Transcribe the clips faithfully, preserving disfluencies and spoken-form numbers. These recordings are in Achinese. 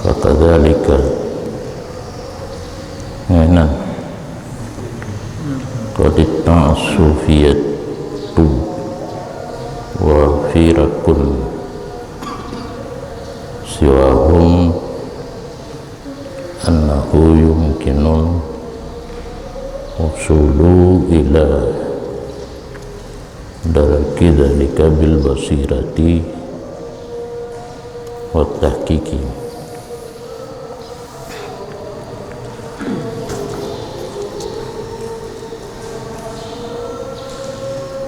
Fakadzalika, nginan, qad ta'assufiyatu wa firaqun siwahum annahu yumkinul wusulu ila daraki dzalika bil basirati wa tahqiqi.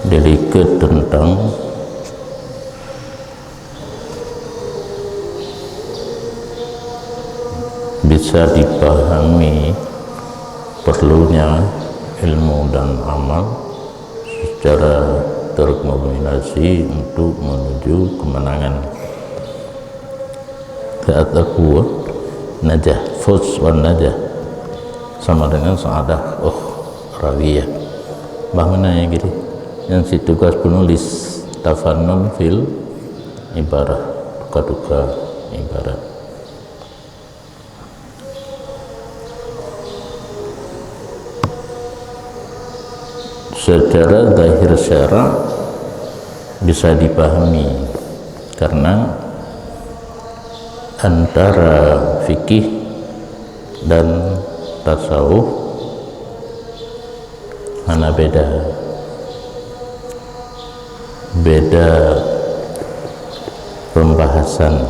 Delikét tentang bisa dipahami perlunya ilmu dan amal secara terkombinasi untuk menuju kemenangan. Saat aku najah, fuz wan najah sama dengan sa'adah ukhrawiyah. Bah meunan nyang gitu. Nyang si tugas penulis tafannun fil ibarah, tuka-tuka ibarat. Secara zahir syarak bisa dipahami karena antara fikih dan tasawuf hana beda. Beda pembahasan.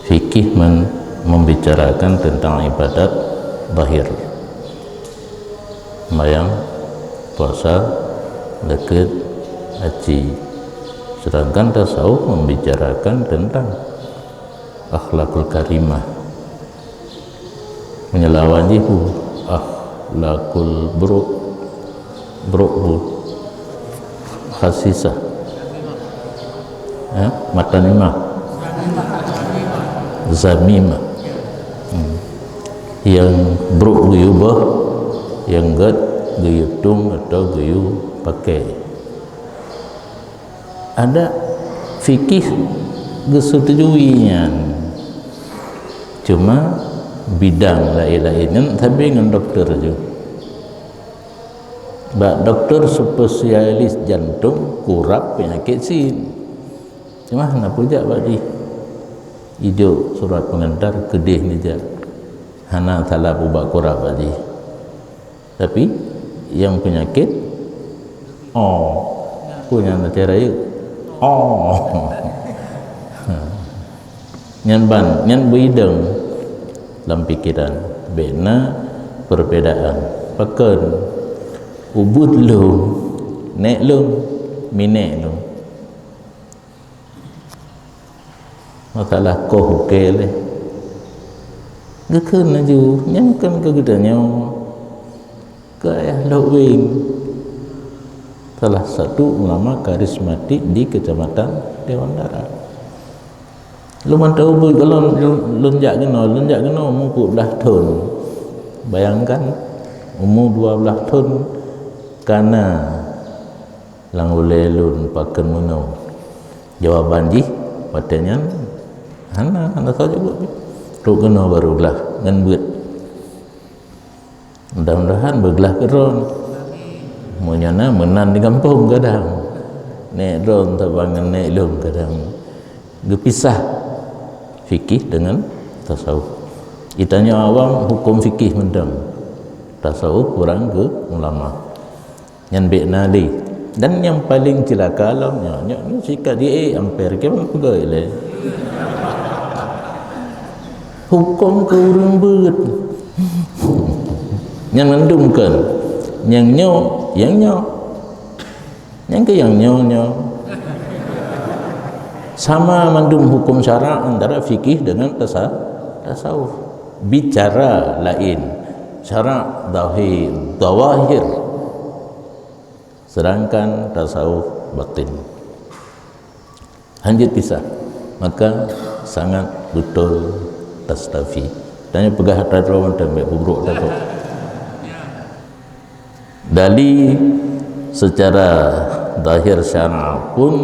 Fikih men-, membicarakan tentang ibadat zahir. Sembahyang, puasa, zakeuet, haji. Sedangkan tasawuf membicarakan tentang akhlakul karimah. Meunyoe lawan jih hu, akhlakul buruk, buruk hu, khasisah. Ha? Mata nimah. Zamimah. Hmm. Nyang buruk geuyue boh, nyang gét geuyue tueng atawa geuyue pakai. Ada fikih geusetujui nyan. Cuma bidang laén-laén nyan sabe ngon doktor ju. Bak doktor spesialis jantung kurab peunyakét sien. Cuma hana peujak bak jih. Ijok surat pengantar keudeh neujak. Hana salah peubak kurab bak jih. Tapi nyang peunyakét, oh, peue nyang na cara yue? Oh. Nyan ban, nyan beuidong lam pikeran. Bèk na perbedaan. Pakon? Ubit lôn, nèk lôn, minèk lôn. Masalah koh ukèe lé. Geukheun laju, nyan kon keu geutanyoe. Keu Ayah Lhok Weng, salah satu ulama karismatik di Kecamatan Dewan Darat. Lôn mantong ubit, kalau lôn, lôn jak keunoe, lôn jak keunoe umu peuet blah thon. Bayangkan, umu dua blah thon ka na lam ulèe lôn pakon meunoe. Jawaban jih watèe nyan hana, hana soe jaweueb. Trok keunoe barô glah ngon beuet. Mudah-mudahan beuglah keudroe. Meunyoe na meunan di gampông kadang. Nèk droe saban ngon nèk lôn kadang. Geupisah fikih deungon tasawuf. Geutanyoe awam huköm fikih mantong. Tasawuf kurang keu ulama. Nyan bèk na lé. Dan nyang paleng ceulaka lom nyoe, nyoe, nyoe sikat jiék amper, kiban peugah ilèe. Huköm keu ureueng beuet. Nyang mandum kon. Nyang nyoe, nyang nyoe. Nyang keu nyang nyoe, nyoe. Sama mandum huköm syarak antara fikih deungon tasa-, tasawuf. Bicara laén. Syarak zahir, zawahir. Sedangkan tasawuf batin. Hanjeuet pisah. Maka sangat beutôi tastafi. Dan peugah atra droe mantong bèk bubrok atra droe. Dali secara zahir syarak pun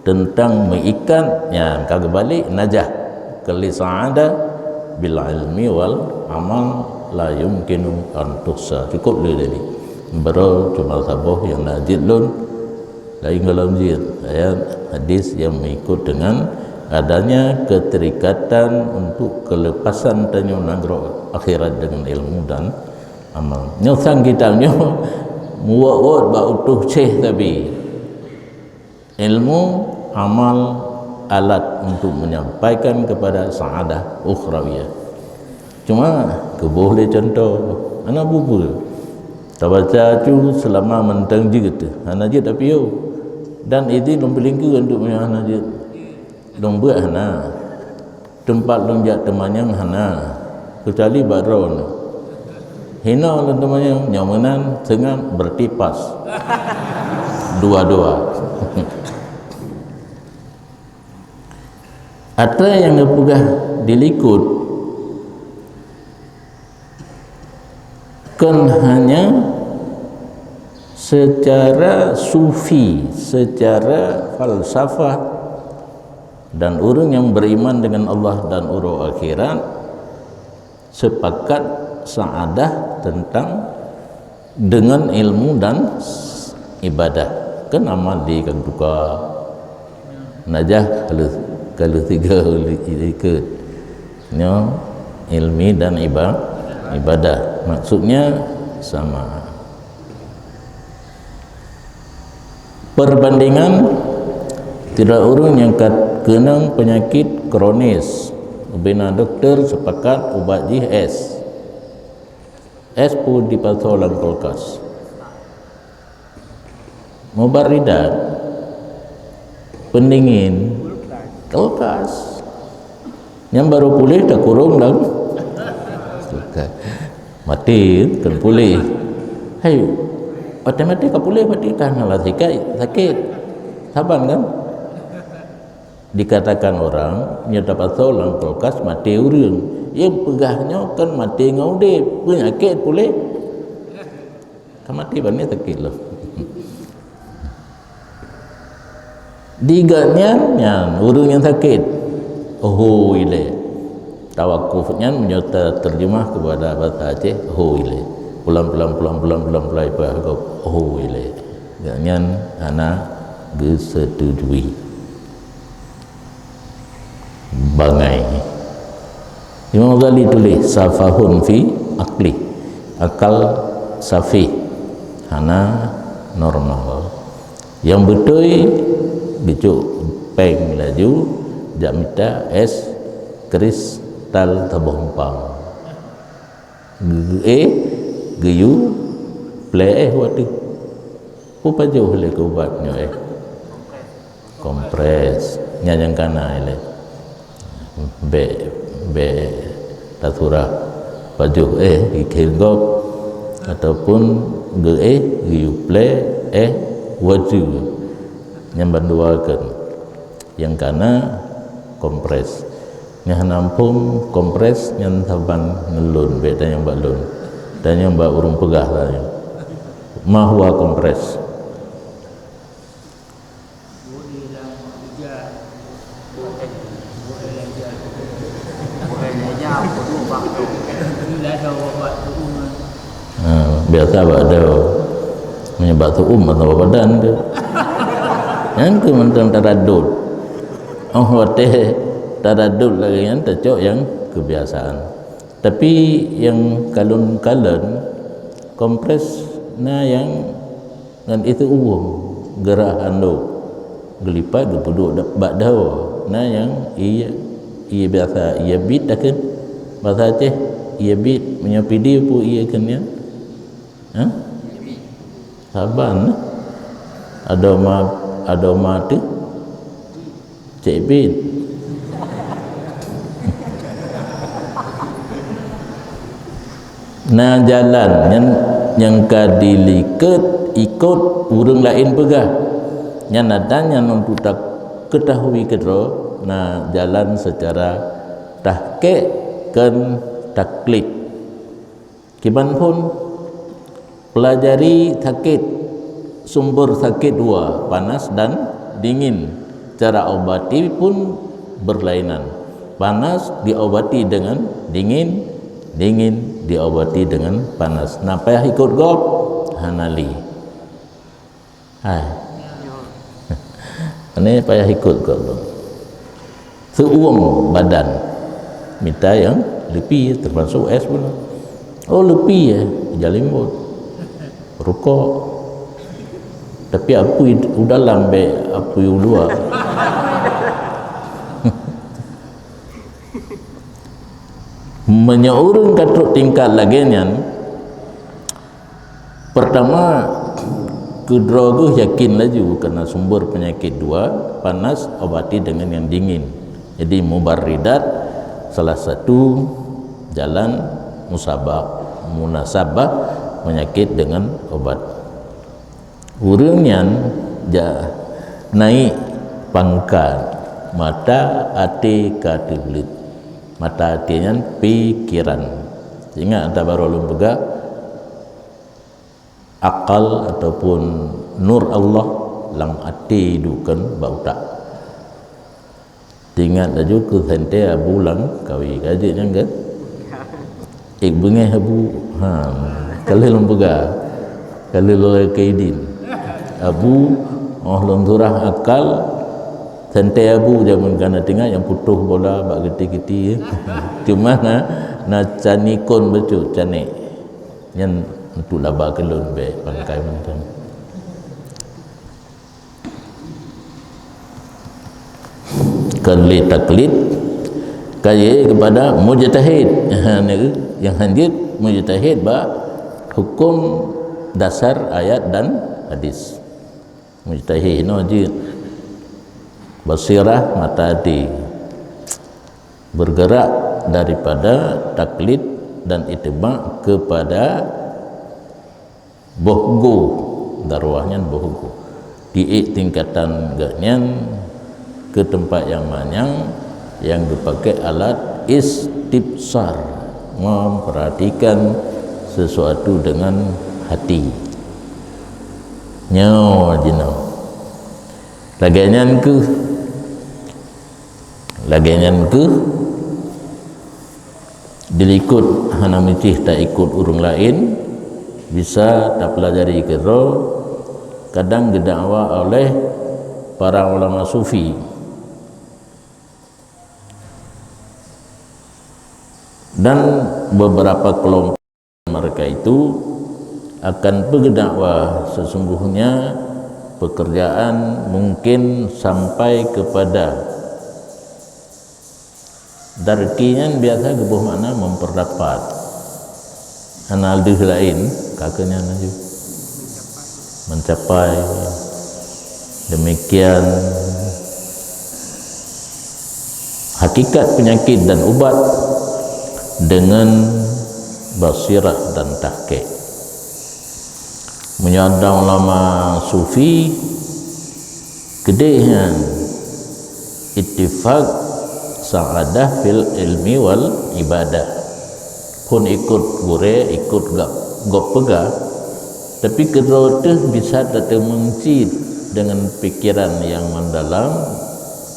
tentang meuikat, nyan ka geubalek najah. Kali sa'adah bil ilmi wal amal la yumkinu an tuhsa. Cukup le tadi. Baru cuma saboh nyang na jeuet lôn. Lain gohlom jeuet. Ayat hadis yang mengikut dengan adanya keterikatan untuk kelepasan tanyoe nanggroe akhirat dengan ilmu dan amal. Nyoe sang kitab nyoe muwot-wot bak utoh syeh sabe. Ilmu, amal, alat untuk menyampaikan kepada sa'adah ukhrawiyah. Cuma keuboh lé contoh, hana bubu. Tabaca cu seulama mantong jeuet, hana jeuet apiu. Dan idin lôn peulingkeue untuk meunyoe hana jeuet. Lôn beuet hana. Teumpat lôn jak teumanyong hana, keucuali bak droeneuh. Hinoe lôn teumanyong, nyoe meunan seungat, berarti pas. Dua-dua. Atra nyang geupeugah di likot kon hanya secara sufi, secara falsafah, dan ureuëng nyang beriman dengan Allah dan uroe akhirat sepakat sa'adah tentang dengan ilmu dan ibadah. Kan amal di kan tuka. Najah kalau, kalau tiga ikut. Nyo ilmi dan iba-, ibadah. Maksudnya sama. Perbandingan, tidak ureuëng nyang ka keunong penyakit kronis, ubena doktor sepakat ubat jih es. Es pun dipasoe lam kulkas. Mubaridat, pendingin, kulkas. Nyang baru puléh takurong lam kulkas. Mati kan puléh. Hai, watée mati ka puléh, mati kan lah sakit, sakit. Saban kan? Dikatakan orang, nyoe tapasoe lam kulkas mati ureuëng. Nyang peugah nyoe kan mati ngon udeb, peunyakét puléh. Ka mati bani sakét loh. Di gobnyan nyan ureuëng nyang sakét, oh ilée. Tawakuf nyan meunyoe ta-, terjemah kepada bahasa Aceh, oh ilée. Pulang, pulang, pulang, pulang, pulang, pulang, ipeugah gob, oh ilée. Gobnyan hana geusetujui. Bangai. Imam Ghazali tuléh, "Safahun fi aqli." Akal safih, hana normal. Nyang beutôi, geucok péng laju, jak mita es kristal saboh umpang. Geu-, eh, geuyue plé eh watée. Peue pajoh lé keu ubat nyoe eh? Kompres. Nyan nyang kana ilée. Bék, bék tasurah pajoh eh, gikheun gob, ataupun geu eh, geuyue plé eh, watée. Nyan bandua kheun. Nyang kana kompres. Nyang hana muphom kompres nyan saban ngon lôn, bék tanyong bak lôn. Tanyong bak ureuëng peugah saja. Ma huwa kompres? Ha, biasa bak deu. Meunyoe bak tu'um atau bak badan tu. Nyan keuh mantong taradud. Oh, watée taradud lagée nyan tacok nyang kebiasaan. Tapi nyang kalon-kalon kompres na nyang ngon itu uwueng geurah handok geulipat geupeuduek bak dawa. Na nyang ié, ié biasa, ié bit takheun. Bahasa Aceh, ié bit, meunyoe pidie peue ié kheun nyan? Ha? Saban. Adoe ma, adoe ma teuh. Cek bit. Na jalan nyan nyang ka dilikot ikot ureuëng laén peugah. Nyan na dan nyan untuk takeutahui keudroe na jalan seucara tahkik kon taklid. Kiban phon, pelajari sakét, sumber sakét dua, panas dan dingin. Cara obati pun berlainan. Panas diobati dengan dingin, dingin diobati dengan panas. Nah, payah ikut gob? Hana lé. Hai. Ini payah ikut gob. Seuuem badan. Mita nyang leupie, termasuk es pun. Oh, leupie, eh, jalimbot. Rukok. Tapi apui u dalam, bèk apui u luwa. Meunyoe ureueng ka trok tingkat lagèe nyan, pertama, keudroe geuh yakin laju, karena sumber penyakit dua, panas obati dengan yang dingin. Jadi, mubarridat salah satu jalan musabab, munasabah penyakit dengan obat. Ureueng nyan ja-, naik pangkat, mata até ka teubleuet. Mata até nyan pikiran. Ingat ata baroe lôn peugah, akal ataupun nur Allah lam até dukeun bak utak. Teuingat laju keu santée Abu Langkawi, ka jeuet nyan kan? Ék beungéh Abu, ha, ka lheueh lôn peugah, ka lheueh lôn lakée idin. Abu, oh lôn surah akal, santée Abu jameun ka na teuingat nyang putôh bola bak geuti-geuti. Cuma na, na canikon bacut, canek. Nyan untuk laba keu lôn bèk pangkai mantong. Kon lé taklid, kayèe keupada mujtahid. Ha, nyang hanjeuet mujtahid bak huköm dasar ayat dan hadis. Mujtahid nyoe jeuet. Basirah, mata até. Bergerak daripada taklid dan itibak kepada boh gu, daruah nyan boh gu. Tieb tingkatan geuh nyan keu teumpat nyang manyang nyang geupakée alat istibsar, memperhatikan sesuatu dengan hati. Nyoe jinoe. Lagée nyan keuh, lagée nyan keuh, dilikot hana meucih taikot ureuëng laén, bisa tapeulajari keudroe, kadang geudakwa oleh para ulama sufi dan beberapa kelompok. Mereka itu akan beudakwa, sesungguhnya pekerjaan mungkin sampai kepada darki nyan biasa geuboh makna memperdapat. Hana deuh laén, ka keuh nyan laju. Mencapai. Demikian hakikat penyakit dan ubat dengan basirah dan tahqiq. Meunyoe ata ulama sufi, keudeh nyan ittifaq sa'adah fil ilmi wal ibadah. Phon ikot gurée, ikot gab-, gob peugah, tapi keudroe teuh bisa tateumeung cit deungon pikiran nyang meudalam,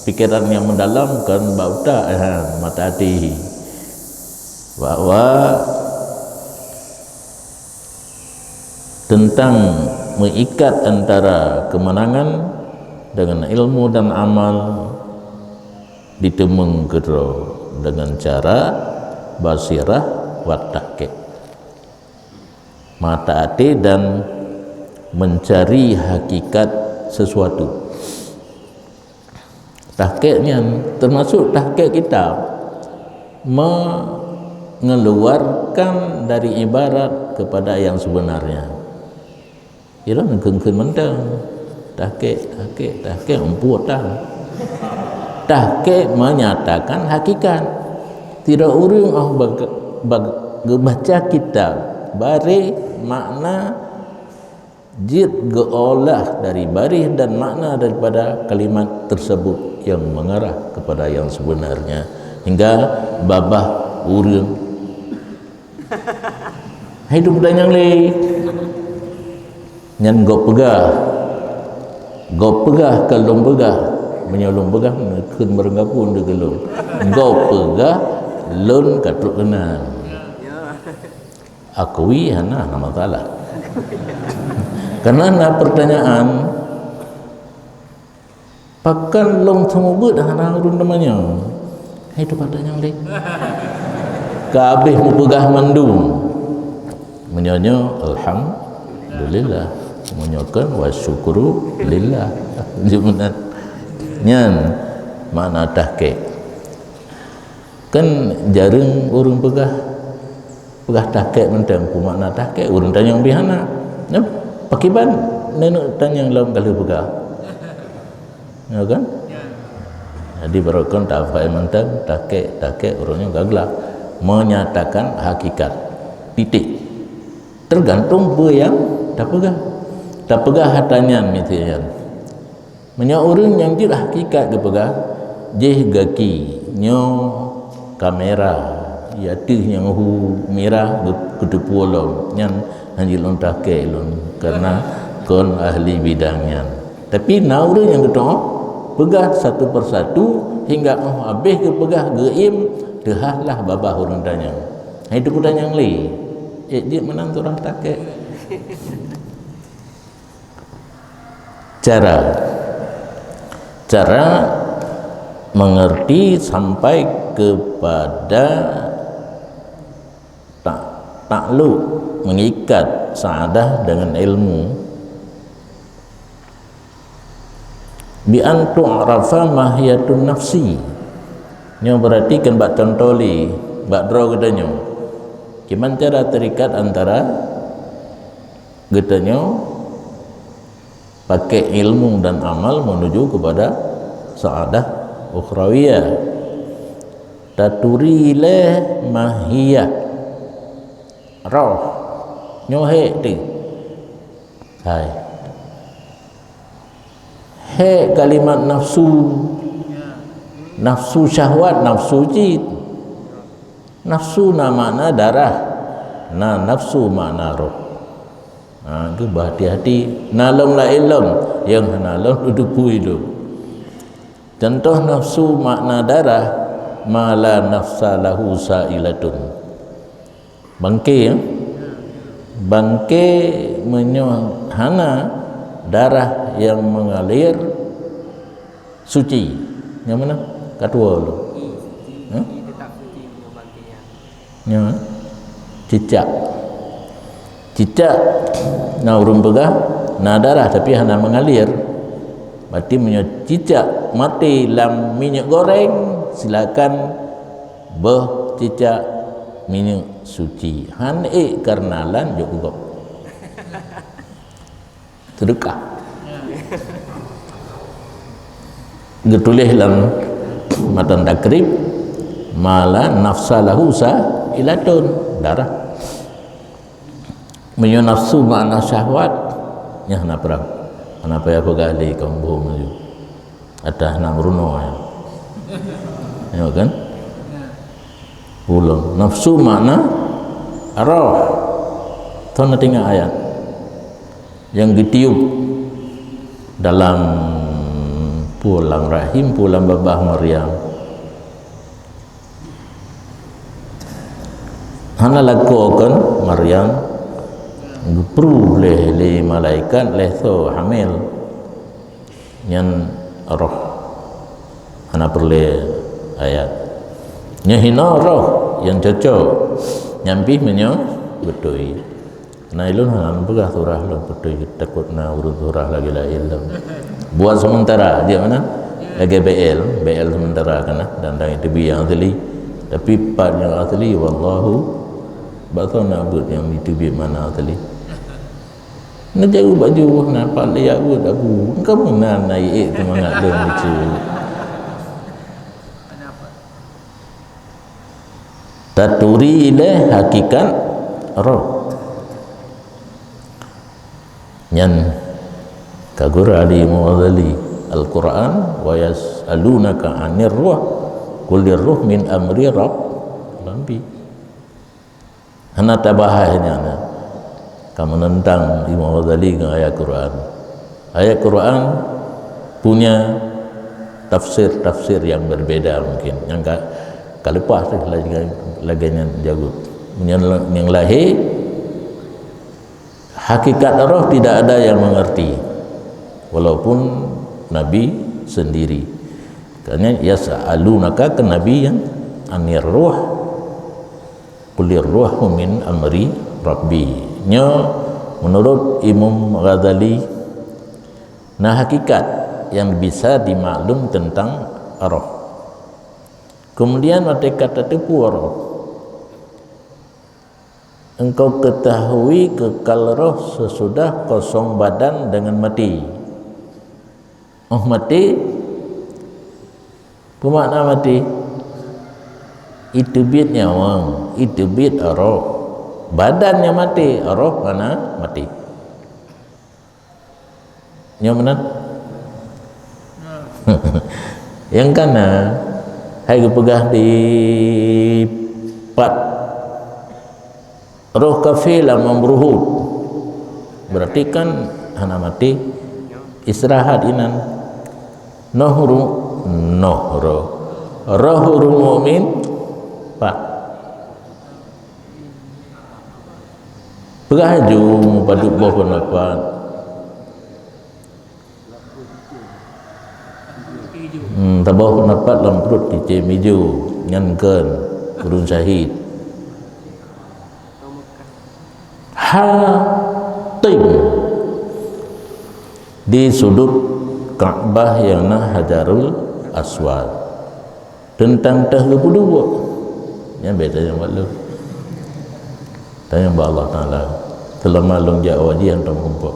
pikiran nyang meudalam kon bak utak, ha, mata até. Bahwa teuntang meuikat antara keumeunangan deungon ilmu dan amal diteumeung keudroe deungon cara basirah wat tahqiq, mata até dan mencari hakikat sesuatu. Tahqiq nyan termasuk tahqiq kitab, mengeluarkan dari ibarat kepada yang sebenarnya. Ilôn kheun-kheun mantong. Tahqiq, tahqiq, tahqiq, umpuk tan. Tahqiq menyatakan hakikat. Sidroe ureuëng oh bag-, bag-, geubaca kitab, bareh makna jeuet geuolah dari bareh dan makna daripada kalimat tersebut yang mengarah kepada yang sebenarnya, hingga babah ureuëng. Hai, duek peudanyang lé. Nyan gob peugah. Gob peugah ka lôn peugah. Meunyoe lôn peugah, neukheun barangkapeue dikeue lôn. Gob peugah, lôn ka trok keunan. Akui hana, hana masalah. Karena na pertanyaan, pakon lôn seumeubeuet hana ureuëng teumanyong? Hai, teuma tanyong lé. Ka habéh meupeugah mandum. Meunyoe nyoe, alhamdulillah. Meunyoe kon, wa syukru lillah. Jeuet meunan. Nyan makna tahqiq. Kan jareueng ureuëng peugah, peugah tahqiq mantong. Peue makna tahqiq? Ureuëng tanyong pih hana. Nyan, pakriban nenek tanyong lom ka lheueh peugah. Ya kan? Jadi, barokon tafai mantong, tahqiq, tahqiq, ureuëng nyoe gaglah menyatakan hakikat. Titik. Tergantung peue nyang tapeugah. Tapeugah atra nyan, miseue nyan. Meunyoe ureuëng nyang jeuet hakikat geupeugah, jih gaki nyoe ka mirah, ya teuh nyang hu mirah geu-, geuteupeue lom, nyan hana jeuet lôn tahqiq lôn, karena kon ahli bidang nyan. Tapi na ureuëng nyang geutanyoe peugah satu persatu hingga 'oh habéh geupeugah geuim, teuhah lah babah ureuëng tanyong. Hai, teuma tanyong lé. Eh, jeuet meunan surah tahqiq. Cara. Cara mengerti sampai kepada tak-, takluk, mengikat sa'adah dengan ilmu. Bi an tu'rafa mahiyatun nafsi. Nyoe berarti kan bak contoh lé, bak droe geutanyoe. Kiban cara terikat antara geutanyoe pakai ilmu dan amal menuju kepada sa'adah ukhrawiyah. Taturi lé mahiyah roh. Nyoe hék teuh. Hai. Hék kalimat nafsu. Nafsu syahwat, nafsu cit. Nafsu na makna darah, na nafsu makna roh. Ha, geuba hati-hati. Na lom laén lom, nyang hana lom teupeue lom. Contoh nafsu makna darah, ma la nafsa lahu sa'ilatun. Bangke, ya? Bangke meunyoe hana darah yang mengalir, suci. Nyang mana? Ka tuwo lom. Hah? Nyoe, cicak. Cicak, na ureuëng peugah, na darah tapi hana mengalir. Berarti meunyoe cicak maté lam minyeuk goreng, silakan beuh cicak minyeuk suci. Han ék karena lan jok gob. Seudeukah. Geutuléh lam matan Takrib, "Ma la nafsa lahu sa'ilatun", darah. Meunyoe nafsu makna syahwat, nyan hana prang. Hana payah peugah lé kaum buhom laju. Atas na meurunoe. Ya kan? Ulôn. Nafsu makna roh. Thon na tinggai ayat. Nyang geutiup dalam pulang rahim, pulang babah Maryam. Hana lakoe kon Maryam, geupruh lé, lé malaikat, lheuh tho hamil. Nyan roh. Hana peureulée ayat. Nyan hinoe roh nyang cocok. Nyan pih meunyoe beutôi. Na ilôn hana lôn peugah surah lôn beutôi, takot na ureuëng surah lagée laén lom. Buat sementara, jeuet meunan? Lagée B L, B L sementara kana, dan, dan itu nyang asli. Tapi pat nyang asli, wallahu, bak soe na buet nyang itu biet mana asli. Neujaweueb bak jih, na pat lé Abu, Abu, engkau meunan na ék seumangat lôn lucu. Taturi lé hakikat roh. Nyan ka gura di Imam Ghazali, Al-Quran, "Wa yas'alunaka 'anir ruh, qulir ruh min amri rabb-" Rabbi. Hana tabahas nyan, ka meunentang Imam Ghazali ngon ayat Quran. Ayat Quran punya tafsir-tafsir yang berbeda mungkin. Nyang ka, ka leupah teuh lagèe, lagèe nyan jaweueb. Nyang, nyang lahé, hakikat roh tidak ada yang mengerti. Walaupun Nabi sendiri. Karena yas'alunaka ke Nabi yang anir ruh. Qulir ruhu min amri Rabbi. Nyoe menurut Imam Ghazali, na hakikat yang bisa dimaklum tentang roh. Kemudian watèe ka tateupeue roh, engkau ketahui kekal roh sesudah kosong badan dengan mati. Oh mati, peue makna mati? Iteubiet nyawöng, iteubiet roh. Badan nyang maté, roh hana maté. Nyoe meunan? Nyang kana, hai geupeugah di pat roh kafé lam mabruhud. Berarti kan hana maté, istirahat inan. Noh ru-, noh roh. Roh ureueng mukmin pat. Peugah laju meupadub boh pendapat. Hmm, saboh pendapat lam pruet cicém ijo, nyan kheun ureueng syahid. Hatim di sudut Ka'bah nyang na Hajarul Aswad. Teuntang teuh geupeuduek. Nyan bèk tanyong bak lôn. Tanyong bak Allah Taala. Seulama lôn jak awak jian teuh meurumpok.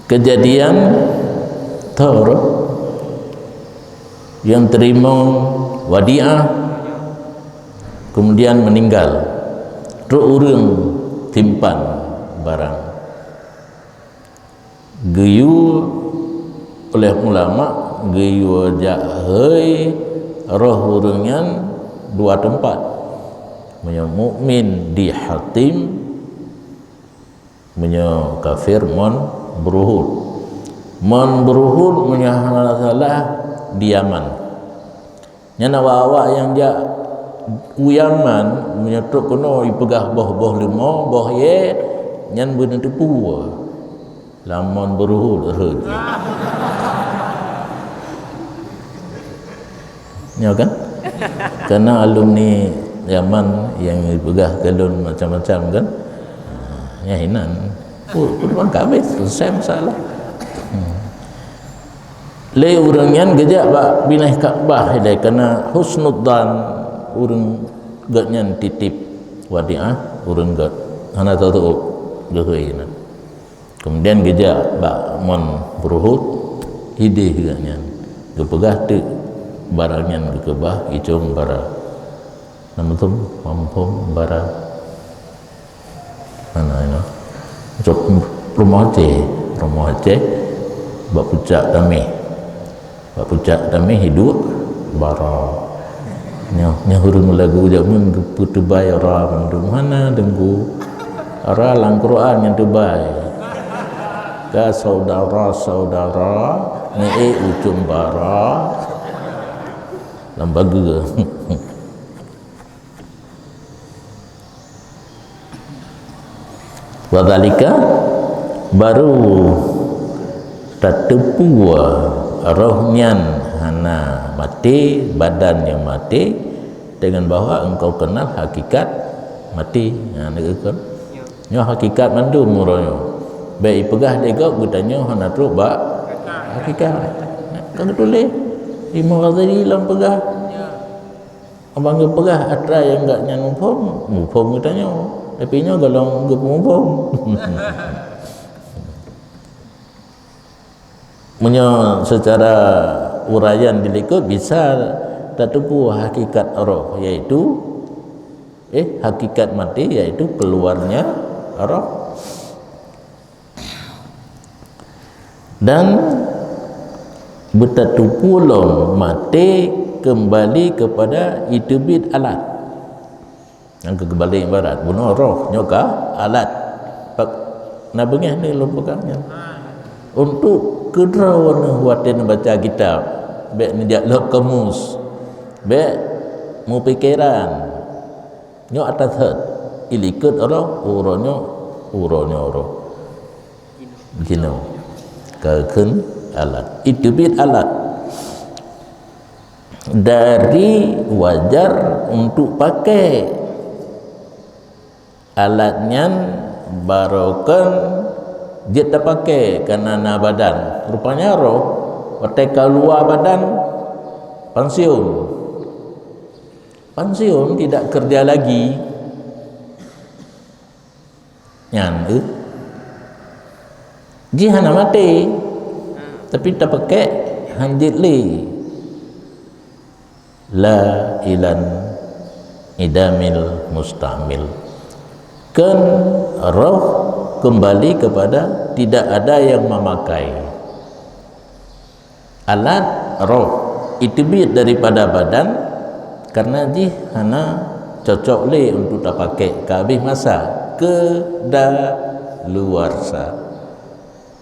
Kejadian Thor yang terima wadiah kemudian meninggal. Trok ureueng simpan barang. Geuyue oleh ulama, geuyue jak hei roh ureueng nyan dua teumpat. Meunyoe mukmin di Hatim, meunyoe kafir mon Buruhud. Mon Buruhud meunyoe hana salah di Yaman. Nyan awak-awak nyang jak u Yaman, meunyoe trok keunoe ipeugah boh-boh leumo, boh yé, nyan beuneuteupeu. Lam mon Buruhud rhot. Nyo kan? Karena alumni Yaman nyang ipeugah keu lôn macam-macam kan? Nyan hinan. Oh, peue mangka habéh, selesai masalah. Hmm. Lé ureueng nyan geujak bak binéh Ka'bah ilée, karena husnudzan ureueng geuh nyan titip wadiah ureueng geuh hana tatu'oh geuhôi nyan. Kemudian geujak bak mon Buruhud idéh geuh nyan, geupeugah teuk barang nyan geukeubah icong bara. Nama tu? Mampom bara. Mana ina? Cok rumoh Aceh, rumoh Aceh bak pucak tameh. Bak pucak tameh hidup bara. Nyoh, nyoh ureueng lagu jameun geupeuteubai ra bandum hana deunggu. Ra lam Quran nyang teubai. Ka saudara-saudara ngeuék ucong bara lam bageue. Wadzalika, baru tateupeue roh nyan hana maté, badan nyang maté, dengan bahwa engkau kenal hakikat maté. Ha, neukheun. Nyoe hakikat mandum uroe nyoe. Bèk ipeugah lé gob geutanyoe hana trok bak hakikat. Ka geutuléh Imam Ghazali lam peugah. Abang geupeugah atra nyang gak nyan muphom, muphom geutanyoe. Tapi nyoe golom geupeuphom. Meunyoe secara uraian dilikot bisa tateupeue hakikat roh, yaitu, eh, hakikat maté, yaitu keluarnya roh. Dan beutateupeue lom maté keumbali keupada iteubiet alat. Nyang keu keumbali ibarat bunoe roh nyoe ka alat. Pak na beungéh ni lôn peugah nyan. Untuk keudroe neuh watée neubaca kitab, bék neujak lok kamus, bék mupikeran. Nyoe atas that, ilikot roh, uroe nyoe, uroe nyoe roh. Jinoe. Ka kheun alat. Iteubiet alat. Dari wajar untuk pakai. Alat nyan barokon jeuet tapakai kana na badan. Rupanya roh watée ka luwa badan, pensiun. Pensiun tidak kerja lagi. Nyan eh. Jih hana maté. Tapi tapakai hanjeuet lé. La ilan idamil mustamil. Kan roh kembali kepada tidak ada yang memakai. Alat roh iteubiet daripada badan karena jih hana cocok lé untuk tapakai ka habéh masa, kedaluarsa.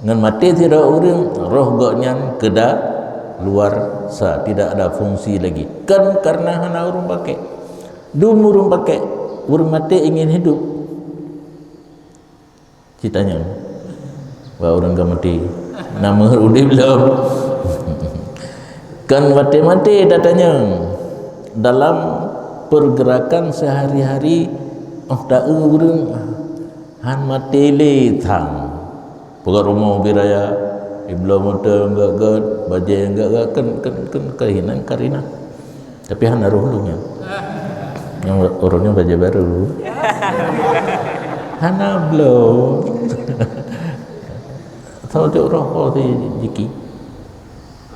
Ngon maté sidroe ureuëng, roh gobnyan kedaluarsa, tidak ada fungsi lagi. Kan karena hana ureuëng pakai. Dum ureuëng pakai, ureuëng maté ingin hidup. Citanya, wah ureuëng ka maté, nama udeb lom. Kan maté-maté datanya dalam pergerakan sehari-hari, oh ta ureuëng han maté lé thang. Peugah rumoh ubé raya, ibloe moto nyang gét-gét, bajée nyang gét-gét, kan, kan, kan, kahinan karina. Tapi hana roh lôn nyan. Nyang ureuëng nyan bajée baru. Hana bloe. Tau cok roh ho si jiki.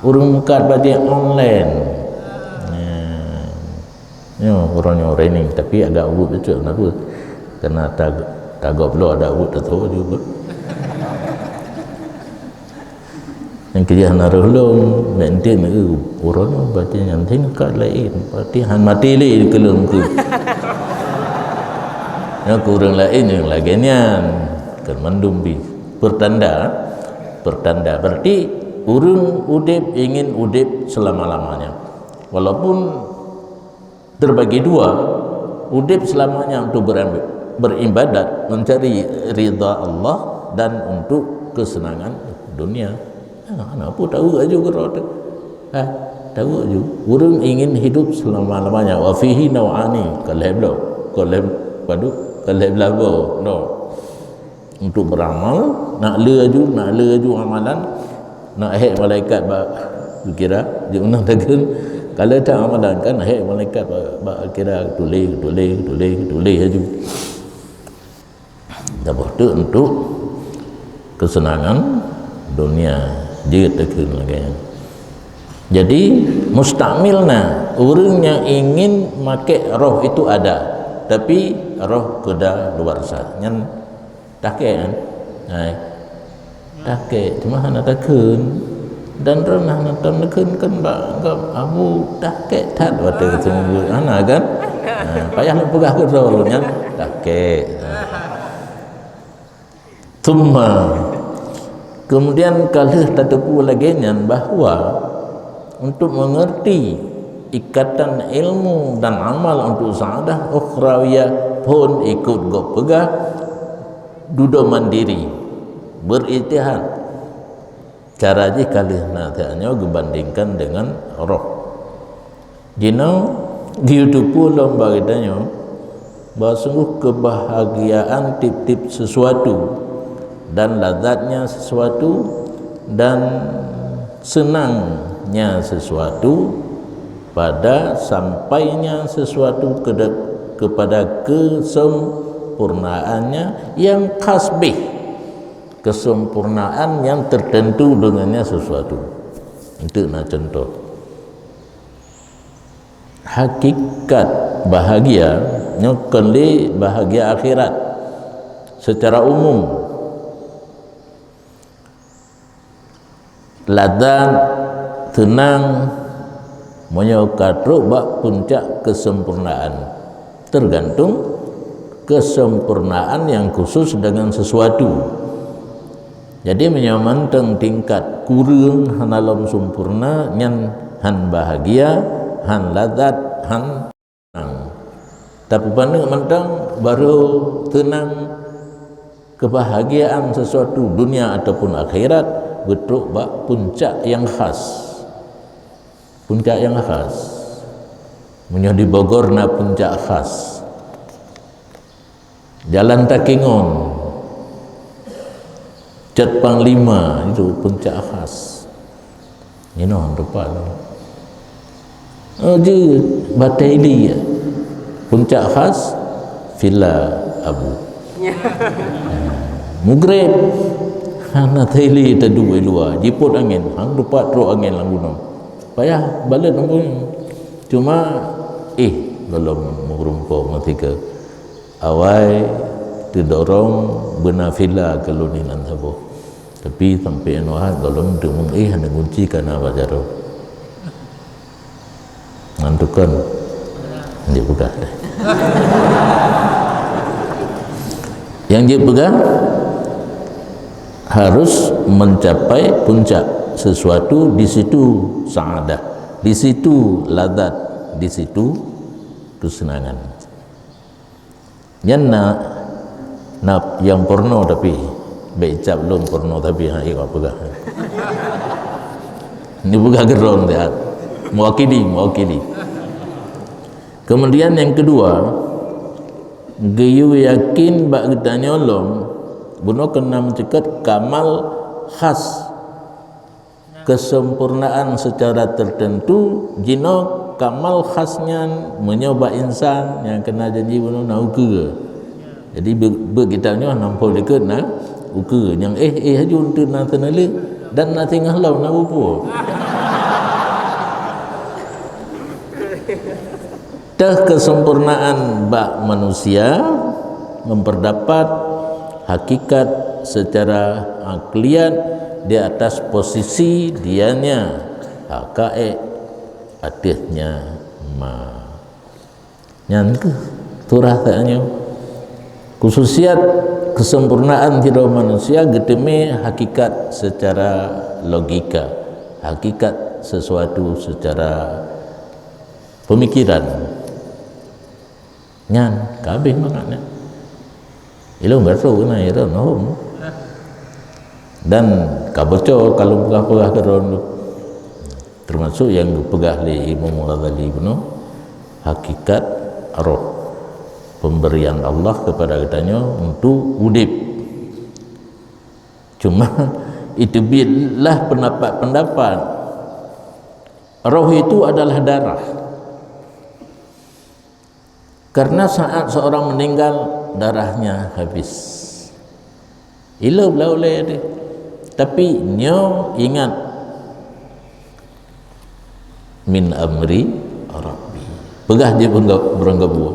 Ureuëng mukat bajée online. Nah. Nyoe uroe nyoe raining, tapi agak uweuet bacut, kenapa? Karena tag-, tagob bloe ada uweuet teutho juga. Nyang keujah na reuh lom, mek entin, eh, uroe nyoe baca nyan ting ka laén, berarti han maté lé keu lôn keu. Nyoe keu ureuëng laén nyang lagée nyan, kan mandum bi. Pertanda, pertanda. Berarti ureuëng udeb ingin udeb selama-lamanya. Walaupun terbagi dua, udeb selamanya untuk beram-, beribadat, mencari ridha Allah dan untuk kesenangan dunia. Ha, hana peue tahu aju keudroe teuh. Ha, tahu aju. Ureuëng ingin hidup selama-lamanya. Wa fihi nau'ani. Ka lhée bloe. Ka lhée padub. Ka lhée blaih boh. No. Untuk beramal, nak le aju, nak le aju amalan, nak hék malaikat bak kira, di undang takheun, kalau tak amalan kan, hék malaikat bak, bak kira, tuléh, tuléh, tuléh, tuléh aju. Dah boh tu untuk kesenangan dunia, jeuet takheun lagée nyan. Jadi, mustakmil na, ureuëng nyang ingin makai roh itu ada, tapi roh keudaluarsa. Nyan Takek kan? Hai. Takek, cuma hana takheun. Dan droeneuh hana tom neukheun kan bak gob Abu, takek that watée geuseumeubeuet. Hana kan? Ha, payah lôn peugah keu droe lôn nyan. Takek. Thumma. Kemudian ka lheueh tateupeue lagée nyan bahwa untuk mengerti ikatan ilmu dan amal untuk sa'adah ukhrawiyah phon ikot gob peugah, dudoe mandiri, berijtihad. Cara jih ka lheueh na that nyoe geubandingkan deungon roh. Jinoe geuteupeue lom bak geutanyoe bahwa sungguh kebahagiaan tiep-tiep sesuatu dan lazatnya sesuatu dan senangnya sesuatu pada sampainya sesuatu kede-, kepada kesempurnaannya yang khas bih, kesempurnaan yang tertentu dengannya sesuatu. Itu na contoh. Hakikat bahagia nyoe kon lé bahagia akhirat. Secara umum, lazat, seunang, meunyoe ka trok bak puncak kesempurnaan, tergantung kesempurnaan yang khusus dengan sesuatu. Jadi meunyoe mantong tingkat kureueng, hana lom sempurna, nyan han bahagia, han lazat, han teunang. Tapeupaneuk mantong baru teunang, kebahagiaan sesuatu dunia ataupun akhirat beutrok bak puncak nyang khas. Puncak nyang khas. Meunyoe di Bogor na puncak khas. Jalan Takengon, Cat Panglima, itu puncak khas. Inoe teumpat tu. Oh, jeuet, Batée Ili. Puncak khas, Villa Abu. Mugreb, hana teuili teuduek luwa, jipot angén, hang teumpat trok angén lam gunong. Payah balot lam gunong. Cuma, eh, gohlom meureumpok ngon sikeue. Awai teudorong beuna villa keu lôn inan saboh. Tapi sampoe nyoe gohlom teumeung, eh, hana gunci ka na bak jaroe. Ngan tukon. Jeuet peugah deh. Nyang jeuet peugah harus mencapai puncak sesuatu, di situ saadah, di situ lazat, di situ kesenangan. Nyan na, na nyang porno tapi, bék cap lôn porno tapi, ha, iya peugah. Ni peugah keudroe siat. Mewakili, mewakili. Kemudian yang kedua, geuyue yakin bak geutanyoe lom, bunoe keunan meuceukat kamal khas. Kesempurnaan secara tertentu, jinoe kamal khas nyan meunyoe bak insan nyang keunan janji bunoe na ukeue. Jadi, beu-, beuet kitab nyoe na phon likot na ukeue. Nyang éh, éh aju eunteuk na teuneuleuk dan na singoh lom na bupo. Teuh kesempurnaan bak manusia memperdapat hakikat secara akliyat di atas posisi dianya, hakaék ateueh nyama. Nyan keuh turah tanyoe. Khususiat kesempurnaan sidroe manusia geuteumé hakikat secara logika, hakikat sesuatu secara pemikiran. Nyan ka habéh mangat nyan. Ilôn baru keunan, ilôn hom. Dan ka bocor ka lôn peugah-peugah keu droeneuh. Termasuk nyang geupeugah lé Imam Ghazali bunoe, hakikat roh, pemberian Allah kepada geutanyoe untuk udép. Cuma, iteubiet lah pendapat-pendapat. Roh itu adalah darah. Karena saat seorang meninggal, darahnya habis. Ilôb lah ulée deh. Tapi nyoe ingat, "Min amri Rabbi." Peugah jih beurangkapeue.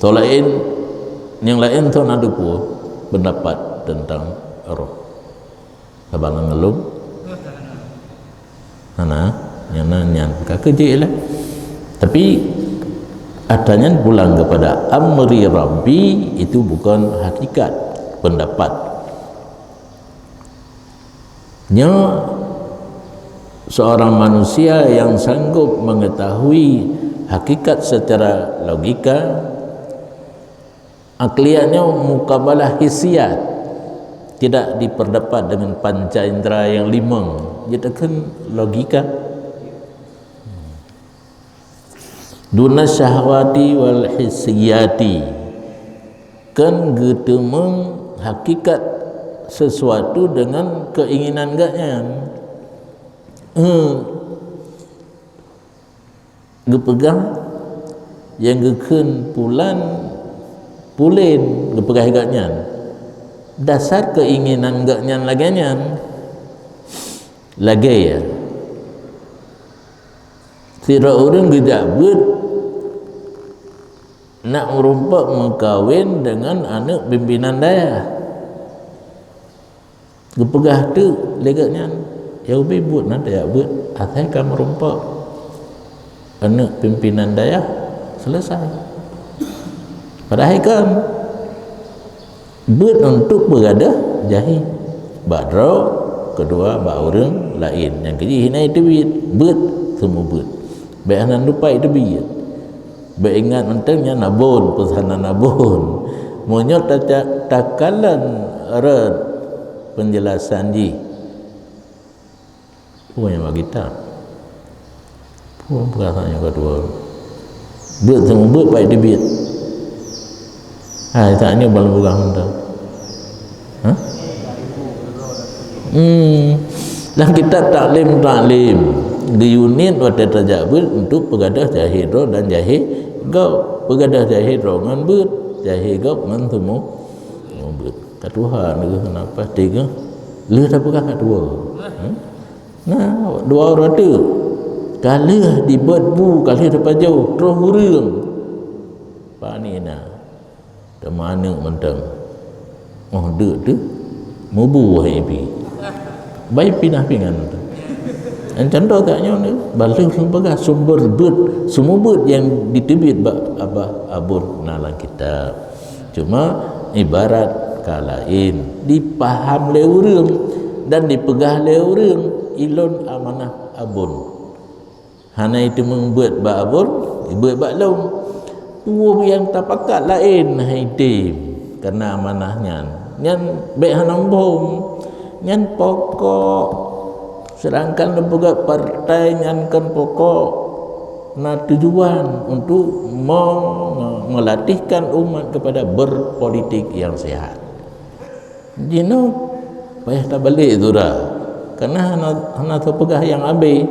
Soe laén, nyang laén soe na teupeue pendapat tentang roh. Saban lam ngeulom. Hana, nyang na nyan ka keujeuet lah. Tapi, atra nyan pulang kepada amri Rabbi, itu bukan hakikat pendapat. Nyoe seorang manusia yang sanggup mengetahui hakikat secara logika, akliyat nyoe mukabalah hisiat, tidak diperdapat dengan panca indera yang limong, jeuet kheun logika. Duna syahwati wal hisiyati, kan geuteumeung hakikat sesuatu dengan keinginan gobnyan. Eh, geupeugah nyang geukheun pulan, pulen, geupeugah gobnyan. Dasar keinginan gobnyan lagée nyan. Lagée, ya. Sidroe ureuëng geujak beuet nak meurumpok meukawen deungon aneuëk pimpinan dayah. Geupeugah teuk lé gobnyan, "Ya ubé buet na tajak beuet, asai ka meurumpok aneuëk pimpinan dayah selesai." Padahai kan beuet untuk beugadôh jahé. Bak droe, keudua bak ureuëng laén. Nyang keujih hana teubiet, beuet seumeubeuet. Bék hana lupa teubiet. Bék ingat mantong nyan abon, peusanan abon. Meunyoe taca-, takalon rot peunjelasan jih, peue nyang bak kitab? Peue peurasaan nyang keudua? Beuet seumeubeuet baik teubiet. Hai, saat nyoe ban peugah mantong. Hah? Hmm. Lam kitab Taklim Taklim, geuyue niet watée tajak beuet untuk peugadôh jahé droe dan jahé gob. Peugadôh jahé droe ngon beuet, jahé gob ngon seumeubeuet. Ka tuha neuh nafah tiga. Lheueh tapeugah ka dua. Hmm? Nah, dua uroe teuk. Ka lheueh dibeuet bu, ka lheueh tapajoh, troh ureuëng. Pani na. Teuma aneuëk mantong. Oh, deuk teuh. Mubu hai ibi. Bai pinah pingan mantong. Nyang contoh tak nyoe ni, balaih lôn peugah sumber beuet, sumber beuet nyang diteubiet bak abah abon na lam kitab. Cuma ibarat ka laén, dipaham lé ureuëng dan dipeugah lé ureuëng, ilôn amanah abon. Hana iteumeung beuet bak abon, beuet bak lôn. Peue nyang tapakat laén hai tem, karena amanah nyan. Nyan bék hana muphom. Nyan pokok. Sedangkan lôn peugah partai nyan kon pokok, na tujuan untuk me-, melatihkan umat kepada berpolitik yang sehat. Jinoe payah tabalek sura, karena hana, hana teupeugah nyang abée.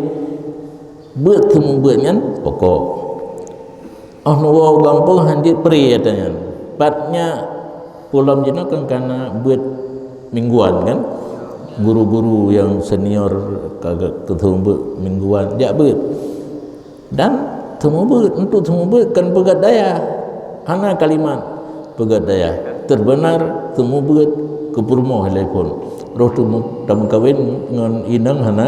Beuet seumeubeuet nyan pokok. Oh neuwoe u gampông hanjeuet pri ata nyan. Pat nyak pulom jinoe kan kana beuet mingguan kan. Guru-guru nyang senior ka, ka, ka seumeubeuet mingguan jak beuet. Dan seumeubeuet, untuk seumeubeuet kan peugét dayah. Hana kalimat peugét dayah. Teubeunar seumeubeuet keu peurumoh lé phon. Roh teumeu-, tameukawen ngon inong hana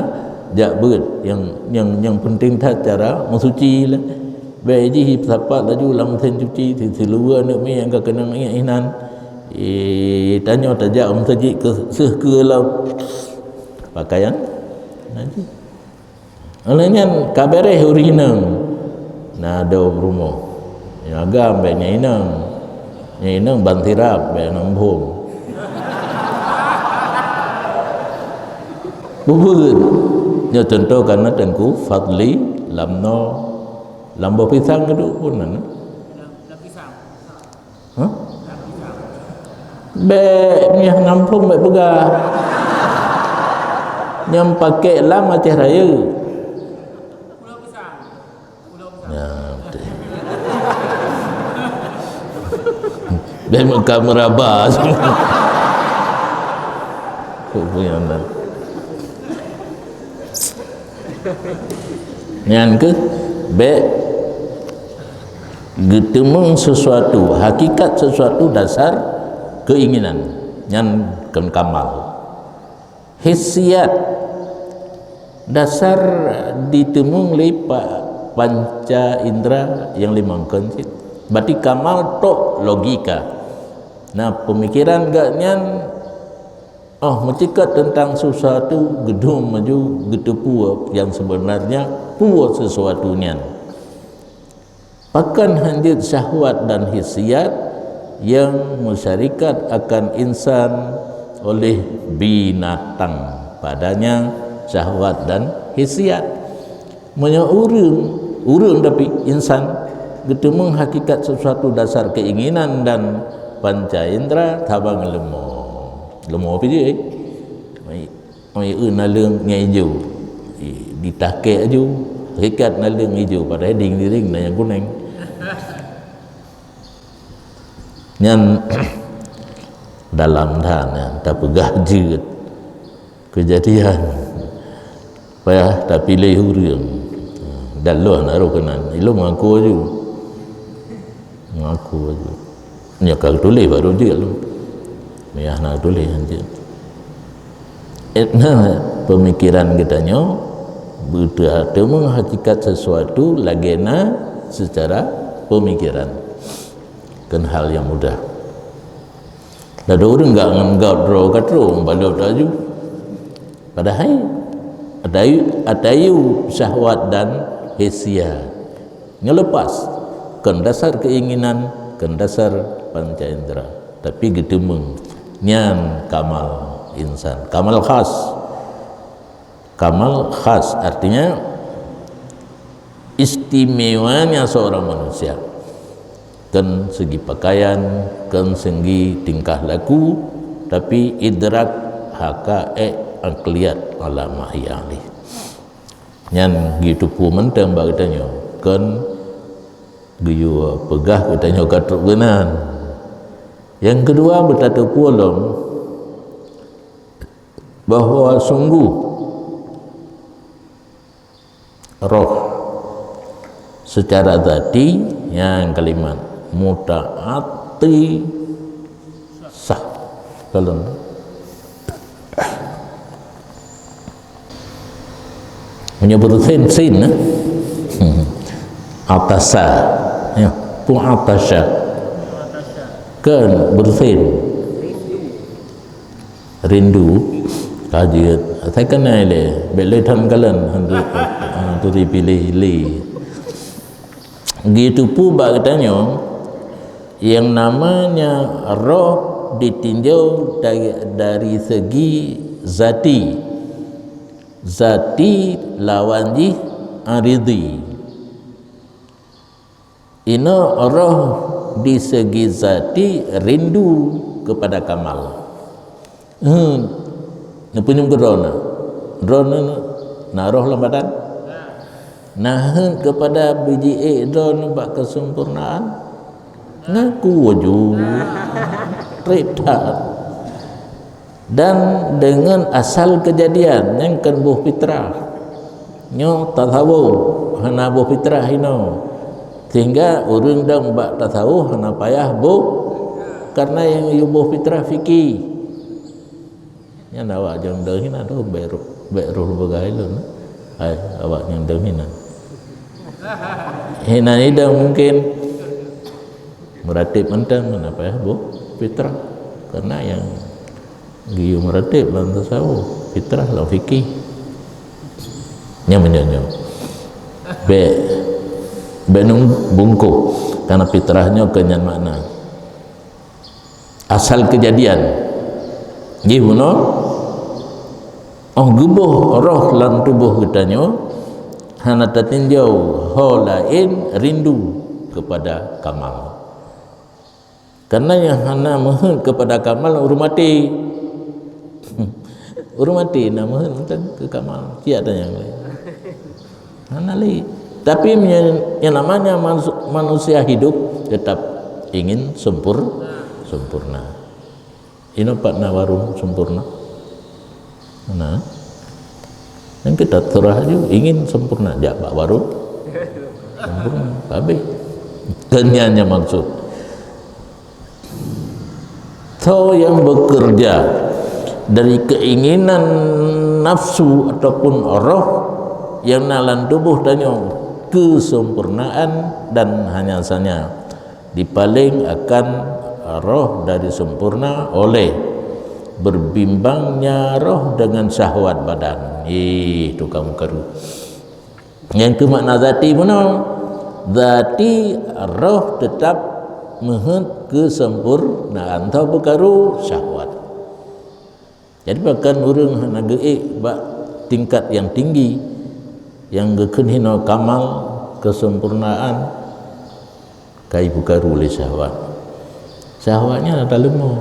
jak beuet. Nyang, nyang, nyang peunteng that cara meusuci lé. Bék jih sapat laju lam meusén cuci, si-, siluweue aneuk miet nyang ka keunong inan. Eh, tanyoe tajak u meuseujid keu seuh keu lom pakaian najis. Oleh nyan ka beureh ureueng inong na dua peurumoh. Nyang agam bék nyang inong. Nyang inong ban sirab bék nyang phom. Bubeuet. Nyoe contoh kana Teungku Fadli lam noe, lam boh pisang geuduek phon na. Hah? Bék miah nam phom bék peugah. Nyang pakék lam Aceh Rayeuk. Ya, betul. Bék meuka meuraba. Apa yang nak? Nyan keuh bék geuteumeung sesuatu, hakikat sesuatu dasar keinginan. Nyan kon kamal. Hisiat dasar diteumeung lé pa-, panca indra nyang limong kon cit. Berarti kamal tok logika. Nah, pemikiran gak nyan Oh, meucikot teuntang sesuatu, geudum maju geuteupeue nyang seubeunarnya peue sesuatu nyan. Pakon hanjeuet syahwat dan hisiat nyang meusyarikat akan insan oleh binatang padanya syahwat dan hisiat. Meunyoe ureueng, ureueng tapi insan geuteumeung hakikat sesuatu dasar keinginan dan panca indra, saban leumo. Leumo pih jih, eh. Mai, mai eu naleueng nyang ijo. Eh, ditakek aju. Hakikat naleueng ijo, padahai ding-ding na nyang kuneng. Nyan dalam that nyan tapeugah jeuet. Keujadian payah tapiléh ureueng. Dan lôn na roh keunan, ilôn mengaku aju. Mengaku aju. Nyoe ka tuléh baru jeuet lôn. Miyah na tuléh hanjeuet. Etna pemikiran geutanyoe beuteuha teumeung hakikat sesuatu lagée na secara pemikiran. Kon hal nyang mudah. Ada ureuëng gak ngon gob droe ka trok balot laju. Padahai atayu, atayu syahwat dan hisia nyelepas, kon dasar keinginan, kon dasar panca indera, tapi geuteumeung. Nyan kamal insan, kamal khas. Kamal khas artinya istimewanya seorang manusia. Kon segi pakaian, kon segi tingkah laku, tapi idrak haka ek akliat ala mahiyalih. Nyan geuteupeue mantong bak geutanyoe, kon geuyue peugah geutanyoe ka trok geunan. Yang kedua, beutateupeue lom bahwa sungguh roh secara zati, nyang kalimat mutaati sah. Kalau menyebut sin, sin, eh? Atasa, ya, pun atasa. Kan bersin. Rindu, ka jeuet. Asai keunoe lé, bék lé that kalon, han tu, han tu dipiléh lé. Geuteupeue bak geutanyoe, yang namanya roh ditinjau dari, dari segi zati. Zati lawan jih aridi. Inoe roh di segi zati rindu kepada kamal. Hmm. Neupeunyum keu droeneuh. Droeneuh na roh lam badan? Na heuet kepada biji ék droeneuh bak kesempurnaan? Ngaku ju. Trép that. Dan deungon asal keujadian nyang kon boh fitrah. Nyoe tasawuf hana boh fitrah inoe. Sehingga ureuëng dong bak tasawuf hana payah boh, karena nyang yue boh fitrah fikih. Nyan awak nyang dong hinan tu bék roh, bék roh beugah ilôn. Hai, awak nyang dong hinan. Hinan idong mungkin meuratéb mantong hana payah boh fitrah. Karena nyang geuyue meuratéb lam tasawuf, fitrah lam fikih. Nyan meunyoe nyoe. Bék, bék nung bungkôh, karena fitrah nyoe keu nyan makna. Asal keujadian. Jih bunoe, oh geuboh roh lam tuboh geutanyoe, hana tatinjau ho laén rindu kepada kamal. Karena nyang hana meuheuet kepada kamal ureuëng maté. Ureuëng maté na meuheuet mantong keu kamal, siat tanyong lé. Hana lé. Tapi meunyo-, yang namanya manus-, manusia hidup tetap ingin sempur-, sempurna. Inoe pat na warong sempurna? Nah, nyang kita terah ju ingin sempurna, jak bak warong sempurna, habis. Kan nyan nyang maksud. Tho nyang bekerja dari keinginan nafsu ataupun roh nyang na lam tuboh tanyoe kesempurnaan dan hanya saja dipaleng akan roh dari sempurna oleh berbimbangnya roh dengan syahwat badan. Ih, tukang karu. Nyang keu makna zati bunoe, zati roh tetap meuheuet kesempurnaan tho peukaru syahwat. Jadi, bahkan ureuëng hana geuék bak tingkat nyang tinggi, nyang geukheun hinoe kamal, kesempurnaan, ka ipeukaru lé syahwat. Syahwat nyan ata leumo.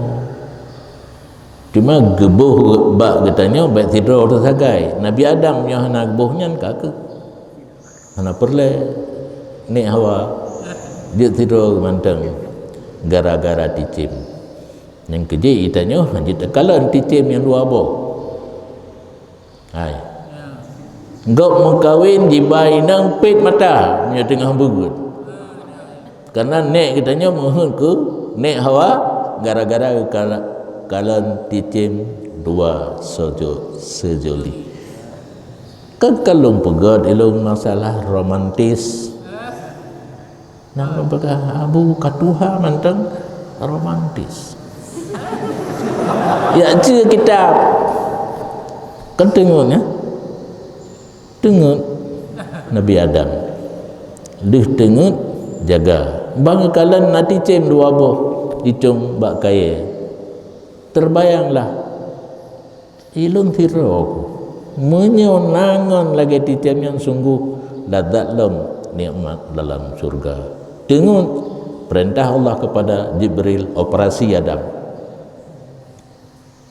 Cuma geuboh bak geutanyoe bék sidroe teusagai. Nabi Adam nyoe hana geuboh nyan ka keuh. Hana peureulée nék Hawa jeuet sidroe mantong gara-gara cicém. Nyang keujeuet geutanyoe hana jeuet takalon cicém nyang dua boh. Hai. Gob meukawen jiba inong pet mata meunyoe teungoh beuet. Karena nék geutanyoe meuheuet keu nék Hawa gara-gara kala-, kalon cicém dua sojo-, sejoli. Kan ka lôn peugét ilôn masalah romantis. Nah, lôn peugah Abu ka tuha mantong romantis. Jak baca kitab. Kan teungeut, ya? Teungeut Nabi Adam. Lheueh teungeut, jaga. Bang kalon na ticém dua boh icong bak kayée. Teubayanglah, ilôn sidroe ku. Meunyoe na ngon lagée ticém nyan, sunggoh lazat lom nikmat dalam syurga. Teungeut peurintah Allah keupada Jibril, operasi Adam.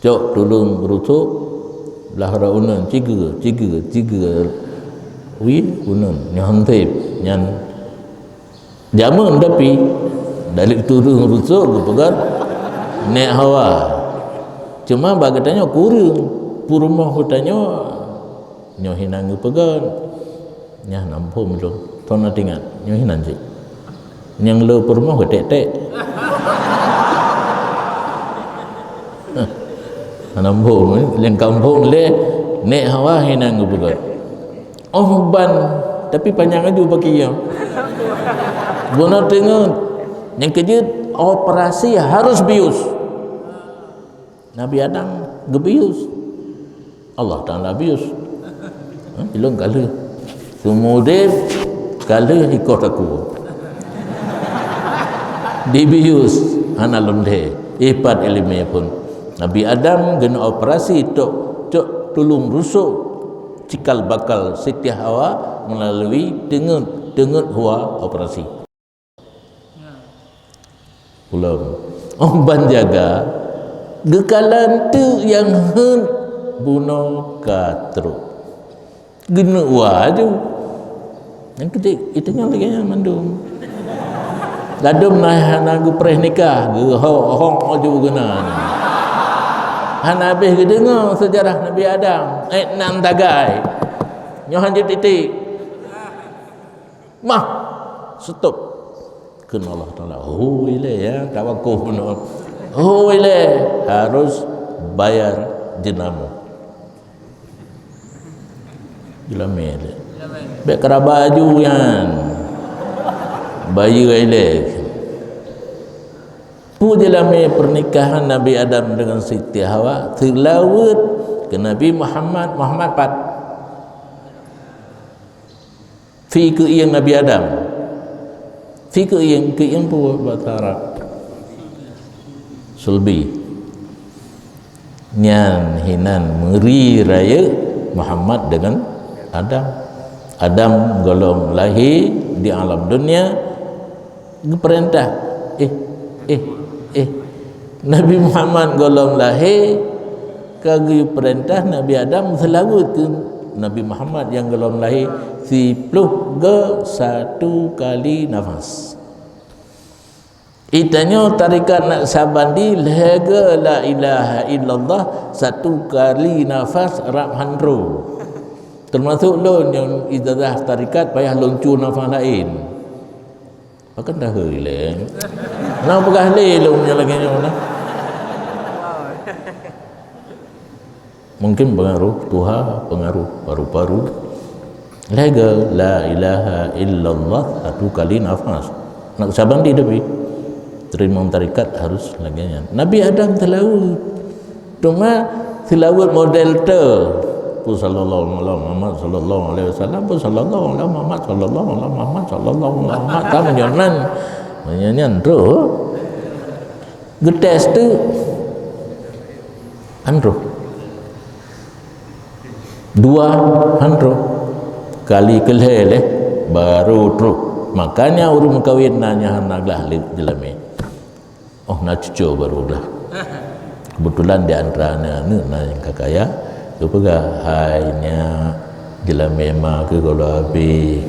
Cok tuleueng rusok, blah uroe uneun, cigeue, cigeue, cigeue. Wie uneun, nyoe han sép, nyan jameun, tapi dari tuleueng rusok geupeugah nèk Hawa. Cuma bak geutanyoe kureueng, peurumoh geutanyoe nyoe hinan geupeugah. Nyan na muphom lôn. Thon na teuingat, nyoe hinan cit. Nyang le peurumoh geutek-tek. Hana muphom, nyang ka muphom lé, nèk Hawa hinan geupeugah. Oh ban, tapi panyang aju bak ie. Bunoe teungeut, nyang keujeuet operasi harus bius. Nabi Adam geubius. Allah Taala bius. Ha, ilôn ka lheueh. Seumudeb ka lheueh ikoh takue. Dibius hana lôn deh. Ipat ileumèe phon. Nabi Adam geuneuh operasi tok, cok tuleueng rusok cikal bakal Siti Hawa meulalu teungeut, teungeut Hawa operasi. Ulôn. Oh ban jaga, geukalon teuk nyang heuet bunoe ka trok. Geuneuk wa aju. Nyang keutik, itu nyang lagèe nyan mandum. Ladôm na hana geupreh nikah, geuhok-hok aju geunan. Hana habéh geudeungoe seujarah Nabi Adam, eh, nan tagai. Nyoe hanjeuet titik. Mah, stop. Kheun Allah Taala, "Ho ilèe, ya, tawakoh bunoe. Ho ilèe, harus bayar jenama." Jeulamèe ilèe. Bèk keuraba aju nyan. Bayeue ilèe. Peue jeulamèe pernikahan Nabi Adam dengan Siti Hawa, seulaweuet keu Nabi Muhammad, Muhammad pat. Fi keuieng Nabi Adam. Fi keuieng, keuieng peue bahasa Arab? Sulbi. Nyan hinan meuri rayeuk Muhammad dengan Adam. Adam gohlom lahé di alam dunia, geupeurintah, eh, eh, eh. Nabi Muhammad gohlom lahé ka geupeurintah Nabi Adam seulaweuet keu Nabi Muhammad nyang gohlom lahé siploh go satu kali nafas. Itanyoe tarekat Naqsyabandi lhèe go la ilaha illallah satu kali nafas rab han troh. Teumasok lôn nyang ijazah tarekat payah lôn cue nafas laén. Pakon dahôi lé. Nang peugah lé lôn nyang lagèe nyoe nah. Mungkin pengaruh tuha, pengaruh paru-paru. Lhèe go la ilaha illallah satu kali nafas. Naqsyabandi tapi teurimong tarekat harus lagèe nyan. Nabi Adam seulaweuet. Cuma seulaweuet model te. Pu sallallahu ala Muhammad sallallahu alaihi wasallam, pu sallallahu ala Muhammad sallallahu ala Muhammad sallallahu ala Muhammad. Ka meunyoe nan, meunyoe nyan troh. Geutés teuk. Han troh. Dua han troh. Kali keulhèe lé baru troh. Makanya ureueng meukawen na nyang hana glah lé jeulamèe. Oh, na cucoe baru glah. Keubeutulan di antara aneuk-aneuk na nyang ka kaya, geupeugah, "Hai nyak, jeulamèe ma keuh gohlom abéh."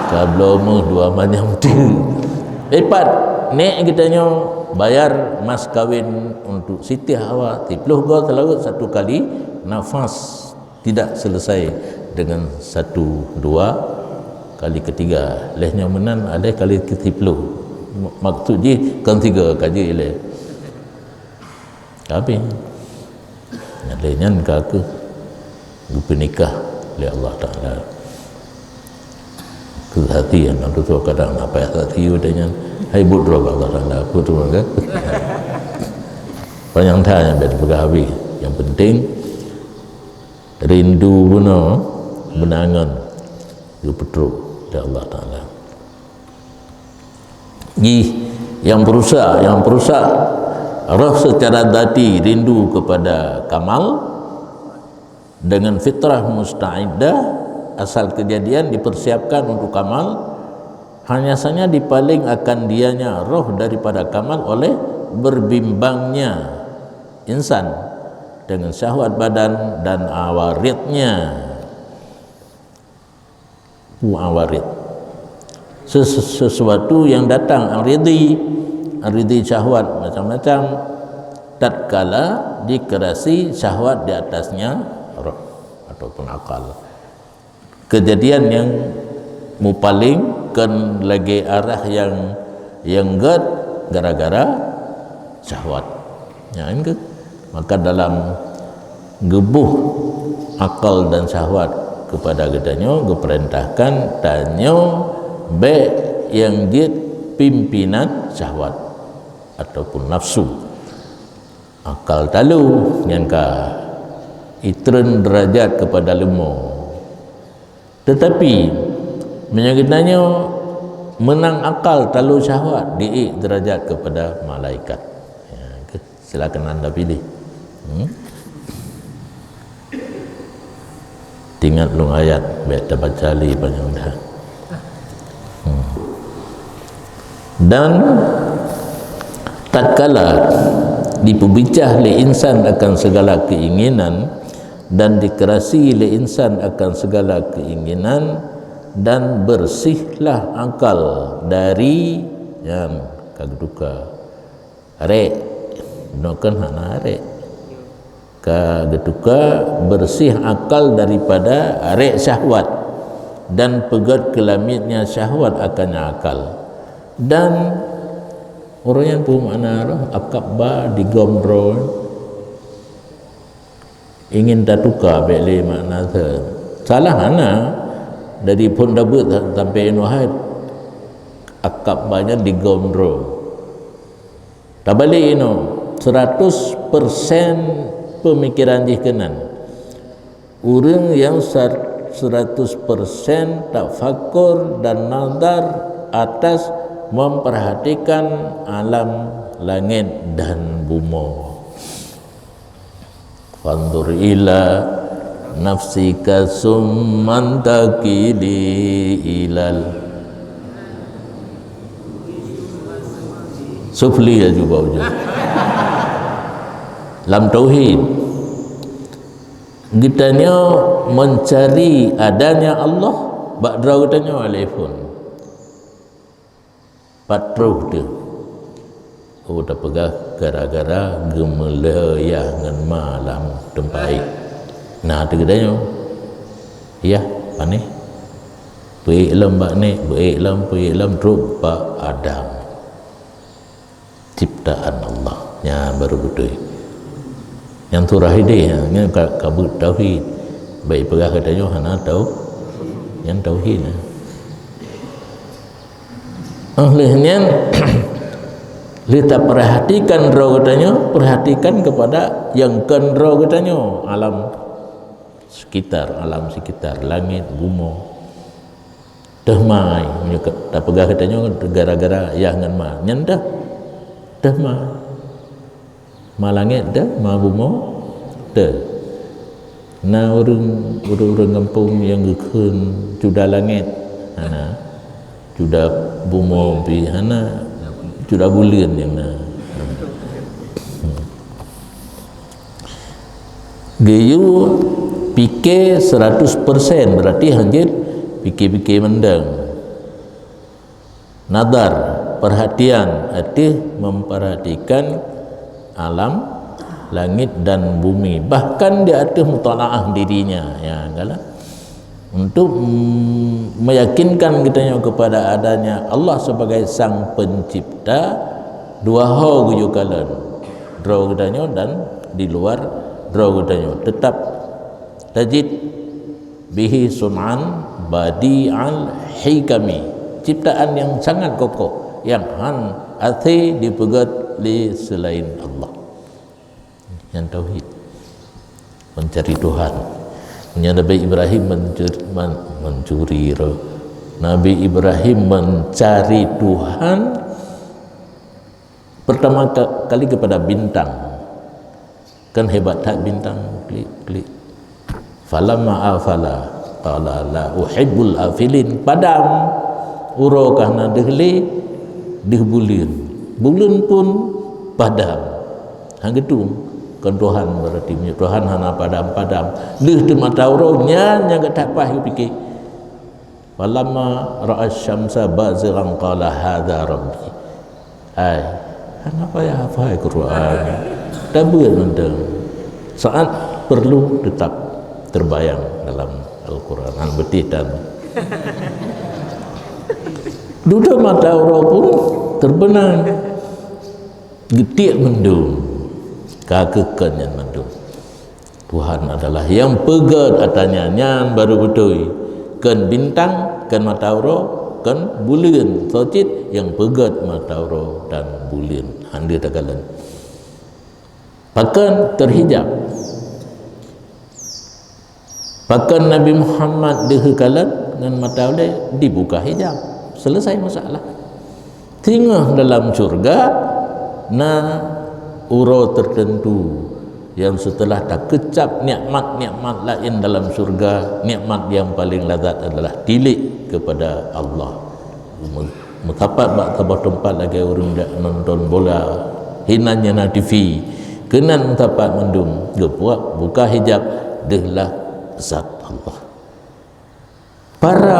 Ka bloe méuh dua manyam teuk. Ipat, nèk geutanyoe bayar mas kawin untuk Siti Hawa, siploh go seulaweuet satu kali nafas. Tidak selesai dengan satu, dua, kali ketiga. Lheuh nyoe meunan, lheuh kali kesiploh. Maksud jih kon tiga, ka jeuet ilèe. Habéh. Lheuh nyan ka keuh geupeunikah lé Allah Taala. Keuhati nyang tutoe kadang na payah hati watèe nyan. Hai buet droe bak Allah Taala, peue tu kan? Panyang that nyang bèk teupeugah habéh. Nyang penting, rindu bunoe beunangon geupeutrok lé Allah Taala. Jih, nyang peurusak, nyang peurusak roh secara zati rindu kepada kamal, dengan fitrah musta'iddah, asal kejadian dipersiapkan untuk kamal, hanya saja dipaléng akan dianya roh daripada kamal oleh berbimbangnya insan dengan syahwat badan dan awaridnya. Pu awarid. Ses-, sesuatu yang datang aridi, aridi syahwat macam-macam, tatkala dikerasi syahwat di atasnya roh ataupun akal. Kejadian yang mupalingkan lagi arah yang, yang gèt gara-gara syahwat. Nyan keuh. Maka dalam geuboh akal dan syahwat kepada geutanyoe, geupeurintahkan tanyoe bèk nyang jeuet pimpinan syahwat ataupun nafsu. Akal talo nyang ka itreun derajat kepada leumo. Tetapi, meunyoe geutanyoe meunang akal talo syahwat, diék derajat kepada malaikat. Ya, ke-, silakan anda pilih. Hmm? Ingat lôn ayat, bèk tabaca lé panyang that. Hmm. Dan tatkala dipeubicah lé insan akan segala keinginan, dan dikerasi lé insan akan segala keinginan, dan bersihlah akal dari, nyan, ka geutuka. Arek. Bunoe kan hana arek. Ka geutuka bersih akal daripada arek syahwat dan peugèt keulamietnya syahwat akan akal. Dan ureueng nyang peue makna roh, akabba digom droe. Ingin tatuka bèk lé makna the. Salah hana. Dari phon tabeuet sampai inoe hai akabba nyan digom droe. Tabalek inoe, seratus persen pemikiran jih keunan. Ureueng nyang sa-, seratus persen tafakur dan nazar atas memperhatikan alam langit dan bumoe. Fanzur ila nafsika summa taqili ilal sufli ya juga ujung. Lam tauhid, geutanyoe mencari adanya Allah bak droe geutanyoe alefun. Pat troh teuh. Oh, tapeugah gara-gara geumeulheueh yah ngon ma lam teumpat. Na teuh geutanyoe. Yah, panéh. Peuék lom bak nèk, peuék lom, peuék lom, trok bak Adam. Ciptaan Allah. Nyan baru beutôi. Nyan surah idéh, nyan ka, ka beuet tauhid. Bèk peugah geutanyoe hana tau-, nyan tauhid, nah. Óh lheueh nyan, lé tapeurhatikan droe geutanyoe, peurhatikan keupada nyang kon droe geutanyoe, alam sekitar, alam sekitar, langét, bumoe. Teuh ma, meunyoe ka-, tapeugah geutanyoe gara-gara yah ngon ma, nyan teuh. Teuh ma. Ma langét teuh, ma bumoe teuh. Na ureueng, ureueng-ureueng gampông nyang geukheun cuda langét, hana. Cuda bumoe pih hana, cuda buleuen nyang na. Geuyue pike seratus persen, berarti hanjeuet pike-pike mandang. Nazar, perhatian, ateueh memperhatikan alam langit dan bumi, bahkan di ateueh mutalaah dirinya, ya, kan? Untuk, mm, meyakinkan geutanyoe kepada adanya Allah sebagai Sang Pencipta, dua ho geuyue kalon, droe geutanyoe dan di luar droe geutanyoe, tetap tajid bihi sun'an badi'al hikami, ciptaan yang sangat kokoh, yang han até dipeugét lé selain Allah. Nyan tauhid. Mencari Tuhan. Nyan Nabi Ibrahim mencuri, men-, mencuri roh. Nabi Ibrahim mencari Tuhan pertama ka-, kali kepada bintang. Kan hebat that bintang, klik, klik. Falamma afala, qala la uhibbul afilin. Padam. Uroe ka hana deuh lé, deuh buleuen. Buleuen pun padam. Han geutueng. Kon Tuhan berarti, meunyoe Tuhan hana padam-padam. Deuh teuma mata uroe, nyan nyang geutak paih geupike. Falamma ra'a syamsa bazighan qala hadza rabbi. Hai, hana payah hafai Quran. Tabeuet mantong. Saat perlu tetap terbayang dalam Al-Quran. Hana beutih tan. Dudoe mata uroe pun terbenang. Geutiek mandum. Ka keuh kon nyan mandum. Tuhan adalah nyang peugét, ata nyan, nyan baru beutôi. Kon bintang, kon mata uroe, kon buleuen, soe cit nyang peugét mata uroe dan buleuen. Han deuh takalon. Pakon terhijab? Pakon Nabi Muhammad deuh kalon ngon mata ulée? Dibuka hijab. Selesai masalah. Singoh dalam syurga na uroe tertentu yang setelah takeucab nikmat-nikmat laén dalam syurga, nikmat yang paling lazat adalah tilék kepada Allah. Meusapat bak saboh teumpat lagée ureuëng jak nonton bola, hinan nyang na T V. Keunan meusapat mandum, geubuka, buka hijab, deuhlah zat Allah. Para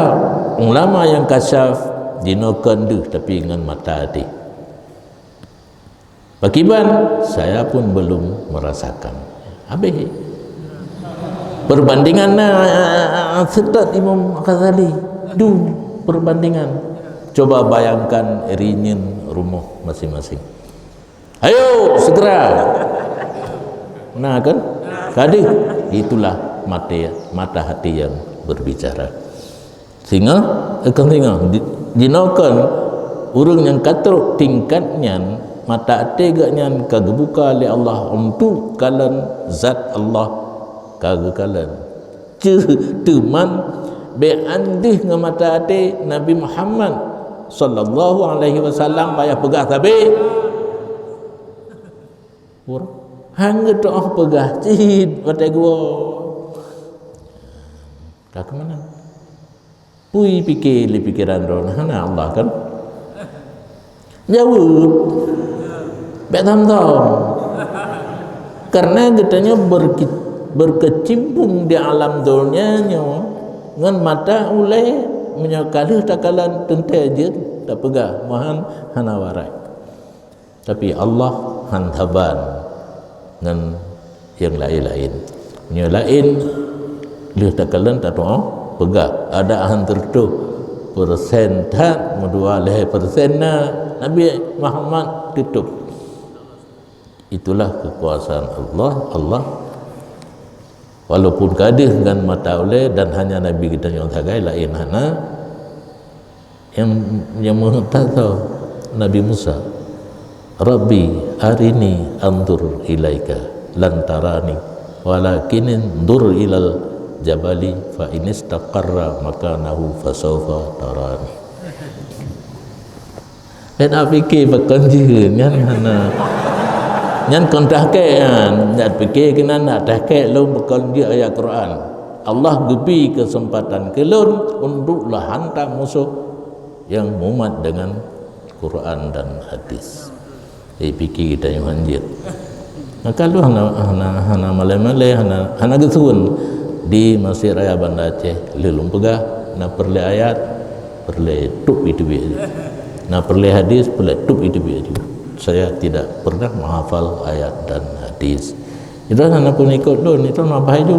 ulama nyang kasyaf jinoe kon deuh, tapi ngon mata até. Pakiban, saya pun belum merasakan. Habis. Perbandingan na, seutôt Imam Ghazali. Du, perbandingan. Coba bayangkan rinyeun rumoh masing-masing. Ayo, segera. Nah kan? Ka deuh, itulah mata, mata hati yang berbicara. Singoh, eh, kon singoh, di-, jinoe kon ureuëng nyang ka trok tingkat nyan, mata até geuh nyan ka geubuka lé Allah untuk kalon zat Allah ka geukalon. Ceuh teuman bék andeuh ngon mata até Nabi Muhammad sallallahu alaihi wasallam payah peugah sabe. Hang geutoh peugah cit watée geuwoe. Ka keumanan? Pui pike lé pikeran droe, hana Allah kan? Jaweueb. Bék tham-tham. Karena geutanyoe berke-, berkecimpung di alam donya nyoe ngon mata ulée, meunyoe ka lheueh takalon teuntée jeuet tapeugah, meuhan hana warai. Tapi Allah han saban ngon nyang laén-laén. Nyoe laén lheueh takalon tatu'oh peugah, ada han teureutôh persen that, meudua lhée persen na, Nabi Muhammad tutup. Itulah kekuasaan Allah. Allah walaupun ka deuh ngon mata ulée dan hanya Nabi geutanyoe sagai, laén hana. Nyang, nyang meuheuet that soe? Nabi Musa. Rabbi arini anzur ilaika, lan tarani, walakin inzur ilal jabali fa in istaqarra makanahu fasaufa tarani. Bék na pike pakon jeuet, nyan hana. Nyan kon tahkek nyan. Nyan pike keunan nak tahkek lôn pakon jeuet ayat Quran. Allah geubri keuseumpatan keu lôn untuk lôn hantam musoh nyang mumat deungon Quran dan hadis. Jadi pike geutanyoe hanjeuet. Maka lôn hana, hana, hana malée-malée, hana, hana geusueuen di Masjid Raya Banda Aceh. Lheueh lôn peugah, na peureulée ayat, peureulée tup iteubiet aju. Na peureulée hadis, peureulée tup iteubiet aju. Saya tidak pernah menghafal ayat dan hadis. Itu hana peunikot lôn, itu na bahai ju.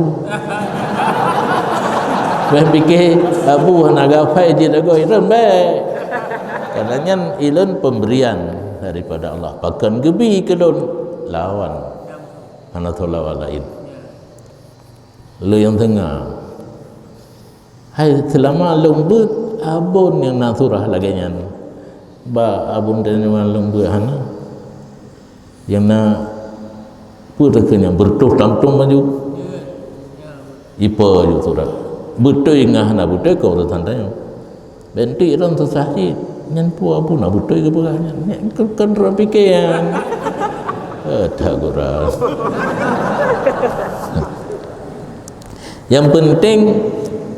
Bék pike, Abu hana gafai jeuet lagoe, itu bék. Karena nyan ilôn pemberian daripada Allah. Pakon geubri keu lôn lawan. Hana tulawa laén. Lôn nyang teungoh. Hai, seulama lôn beuet, abon nyang na surah lagée nyan. Ba abon teurimong lôn beuet hana. Nyang na Peue takheun nyan beureutoh tampông maju. Ipo ju surah. Beutôi ngon hana beutôi keu urusan tanyoe. Bèk enteuk lôn susah cit. Nyan peue, peue na beutôi geupeugah nyan. Nyan kan, kan droe pike nyan. Eh, tak gura. Nyang peunteng,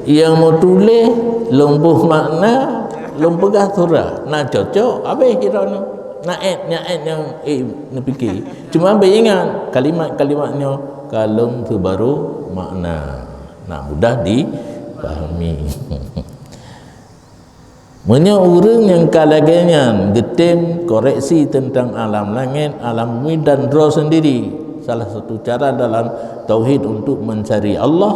nyang meutuléh lôn boh makna, lôn peugah surah. Na cocok, habéh droeneuh. Na èt, na èt nyang, eh, neupike. Cuma bèk ingat, kalimat-kalimat nyoe ka lôn seubarô makna. Na mudah dipahami. Meunyoe ureuëng nyang ka lagèe nyan geutem koreksi teuntang alam langét, alam bumi dan droe sendiri, salah satu cara dalam tauhid untuk mencari Allah,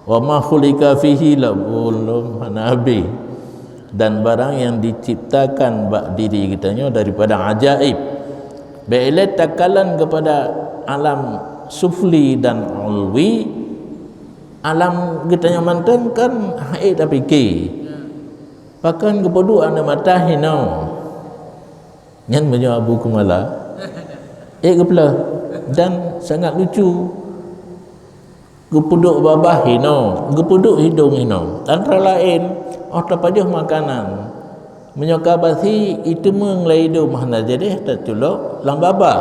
wa ma khuliqa fihi la, ulum hana habéh, dan barang yang diciptakan bak diri geutanyoe daripada ajaib. Bèk ilèe takalon kepada alam sufli dan ulwi, alam geutanyoe mantong kan hana tapike. Pakon geupeuduek aneuk mata hinoe. Nyan meunyoe Abu Kumala. Eh, geupeuleueh dan sangat lucu. Geupeuduek babah hinoe, geupeuduek hidông hinoe. Antara laén, oh tapajoh makanan. Meunyoe ka basi, iteumeung lé idông hana jadéh taculok lam babah.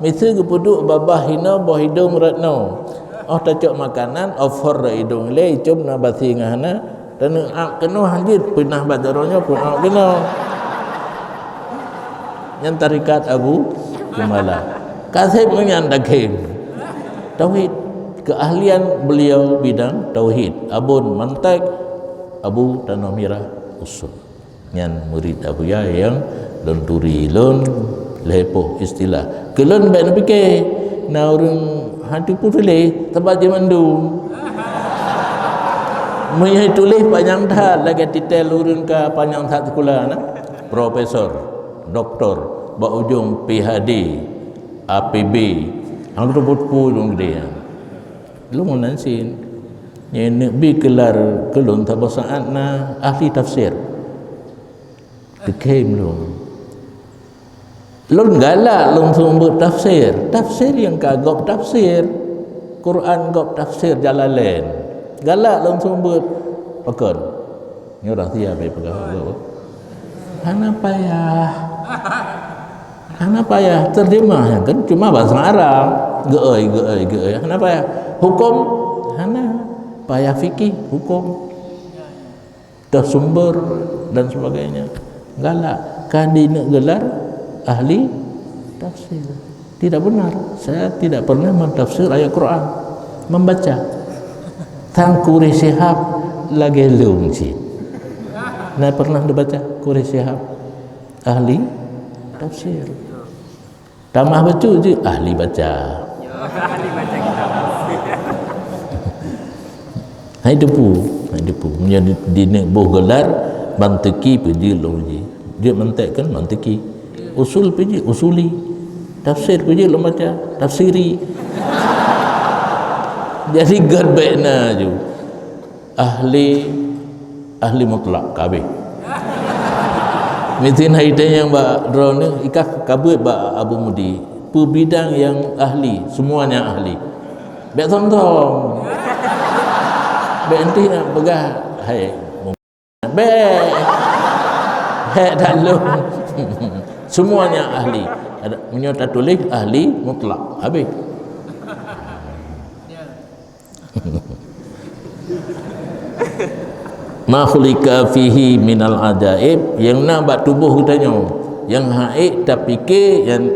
Miseue geupeuduek babah hinoe boh idông rot noe. Oh tacok makanan, oh phor idông lé, icöm na basi ngon hana, taneuak keunoe hanjeuet peunah bak jaroe nyoe peunoh keunoe. Nyan tarekat Abu Kumala. Kaseb ngon nyan dageng. Tauhid. Keahlian beliau bidang tauhid. Abon mantek, Abu Tanoh Mirah usul. Nyan murit Abuya nyang lôn turi lôn lhèe poh istilah. Keu lôn bèk neupike, na ureuëng hantu peutuléh, sabab jih mandum. Meunyoe tuléh panyang that, lagèe titel ureuëng ka panyang that sikula na. Profesor, doktor, bak ujong P H D, A P B, hang teupeu-teupeu ureuëng geude nyan. Lôn meunan cit. Nyang neubri gelar keu lôn saboh saát na ahli tafsir. Teukem lôn. Lôn galak lôn seumeubeuet tafsir. Tafsir nyang ka gob tafsir. Quran gob tafsir Jalalain. Galak lôn seumeubeuet. Pakon? Nyoe rahsia bèk peugah lôn. Hana payah. Hana payah terjemah nyan kan cuma bahasa Arab. Geuôi, geuôi, geuôi. Hana payah. Hukum? Hana. Payah fikih, hukum. Dah sumber dan sebagainya. Galak. Ka dineuk gelar ahli tafsir. Tidak benar. Saya tidak pernah mentafsir ayat Quran. Membaca. Tang Quraish Shihab lagèe lôn cit. Na pernah dibaca Quraish Shihab? Ahli tafsir. Tamah bacut jih ahli baca. Ahli baca kitab. Hai teupeu, hai teupeu. Meunyoe di, dineuk boh gelar, mantiki peue jih lôn uji. Jeuet mantek kan mantiki. Usul peue jih usuli. Tafsir peue jih lôn baca, tafsiri. Jadi göt bèk na ju. Ahli, ahli mutlak, ka habéh. Miseue hai tanyong bak droeneuh, i kah ka beuet bak Abu Mudi. Peue bidang nyang ahli, semuanya ahli. Bèk sombong. Bèk enteuk na peugah, hai, bèk. Bèk that lôn. Semuanya ahli. Ada, meunyoe tatuléh ahli mutlak, habéh. Ma khuliqa fihi minal ajaib, nyang na bak tuboh geutanyoe, nyang hana ék tapike, nyang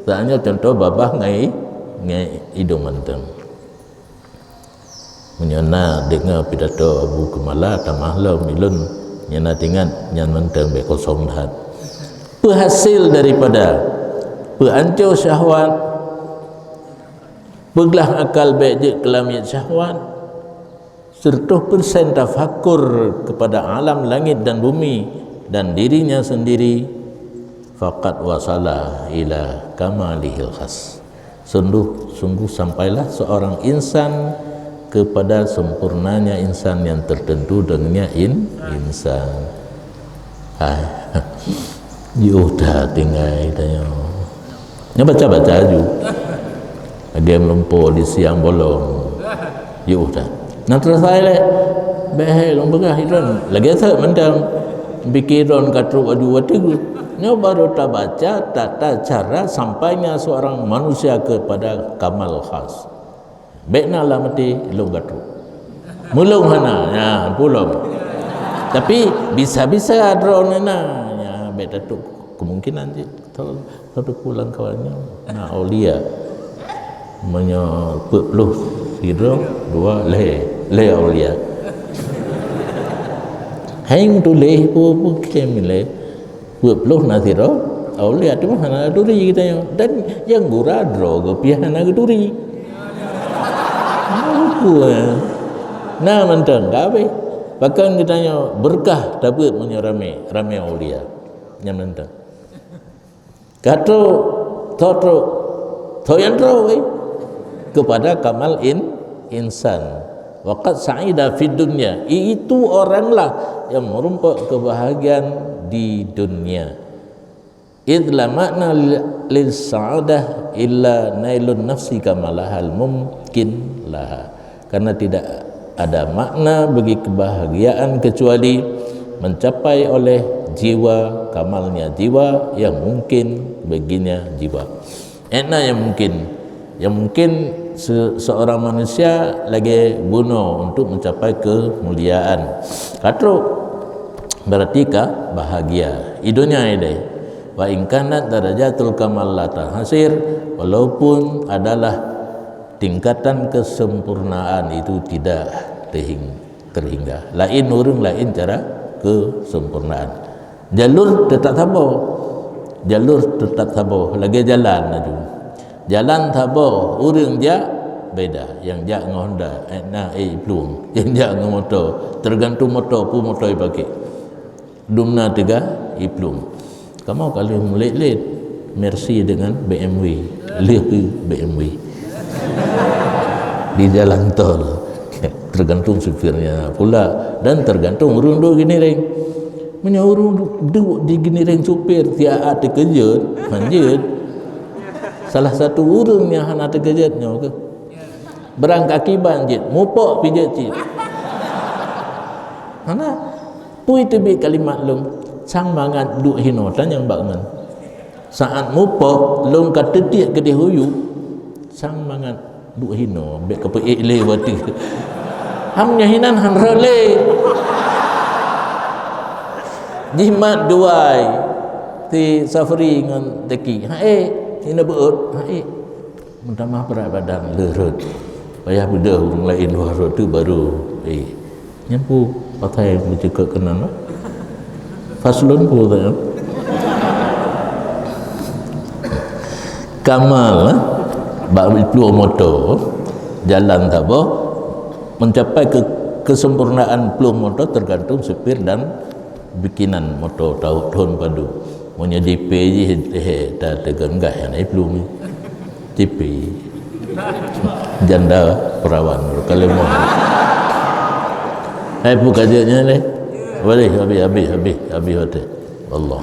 tanyoe contoh babah ngai, ngai idong mantong. Meunyoe na deungoe pidato Abu Keumala, tamah lom ulôn, nyang na teuingat nyan mantong bèk kosong that. Peuhasil daripada peuancô syahwat, peuglah akal bèk jeuet keu lamiet syahwat, seratus persen tafakur kepada alam langit dan bumi dan dirinya sendiri, faqad wasala ila kamalihil khas. Sungguh, sungguh sampailah seorang insan kepada sempurnanya insan yang tertentu dengannya in, insan. Hai. Jiôh that tinggai tanyoe. Nyoe baca-baca aju. Lagèe meulumpoe di siang bolong. Yôh that. Nah, teurasai lé. Bèk hai lôn peugah sidroe. Lagèe sat mantong. Pike droen ka trok aju watèe geuh. Nyoe baru tabaca tata cara sampainya seorang manusia kepada kamal khas. Bèk na lam até lôn ka trok. Meulôn hana, nya, pulom. Tapi bisa-bisa droeneuh na, nya, bèk tatrok kemungkinan cit. Tho, tho teupeue lam kawan nyoe na aulia. Meunyoe peuet ploh sidroe, dua, lhèe, lhèe aulia. Hai tuléh peue-peue khém ilèe. Peuet ploh na sidroe aulia, teuma hana turi geutanyoe. Dan nyang gura droe geuh pih hana geuturi. Buku, eh. Na mantong ka habéh. Pakon geutanyoe beureukat tabeuet meunyoe ramé, ramé aulia. Nyan mantong. Ka trok, tho trok, tho nyang trok, eh. Kepada kamal in-, insan. Wa qad sa'ida fid dunya. Itu oranglah yang merumpok kebahagiaan di dunia. Idz la ma'na li-, lis sa'adah illa nailun nafsi kamalahal mumkin laha. Karena tidak ada makna bagi kebahagiaan kecuali mencapai oleh jiwa kamalnya jiwa yang mungkin baginya jiwa. Ena yang mungkin. Yang mungkin se-, seorang manusia lagèe bunoe untuk mencapai kemuliaan. Ka trok berarti ka bahagia. I donya ilèe. Wa in kanat darajatul kamal la tanhasir, walaupun adalah tingkatan kesempurnaan itu tidak terhing-, terhingga. Laén ureueng laén cara kesempurnaan. Jalur teutap saboh. Jalur teutap saboh. Lagèe jalan laju. Jalan saboh, ureueng jak beda. Nyang jak ngon Honda, eh, na, eh, plueng. Nyang jak ngon moto, tergantung moto, peue moto jipakè. Dum na teuga, iplueng. Kamoe ka lheueh mulét-lét, Mercy dengan B M W. Lheueh keu B M W. Di jalan tol. Tergantung supirnya pula dan tergantung ureueng duek giniréng. Meunyoe ureueng du-, duek di giniréng supir, tiap teukeujot, manjeuet. Salah satu ureueng nyang hana teukeujot nyoe keuh. Beurangkaki ban jeuet, mupok pih jeuet cit. Hana. Peue teubiet kalimat lôn, sang mangat duek hinoe tanyong bak ngon. Saat mupok, lôn ka teutiek keudeh u yup, sang mangat duek hinoe, bèk kapeuék lé watèe. Ham nyoe hinan han rhot lé. Jimat duai si Safri ngon Teuki. Hai, hina beuôt. Hai. Meutamah brat badan lheueh rhot. Payah beudôh ureueng laén dua rhot tu baru, eh, nyan peue patai meucukot keunan, bah. Faslun peue tu, ya? Kamal, eh, bak plueng moto, jalan saboh, mencapai ke-, kesempurnaan plueng moto tergantung supir dan bikinan moto tahu thon padum. Meunyoe J P jih, eh, ta-, teugeunggah hana iplueng. J P. Janda perawan, kalau mau. Hai, peue ka jeuet nyan lé? Boleh, habis, habis, habis, habis watèe. Allah.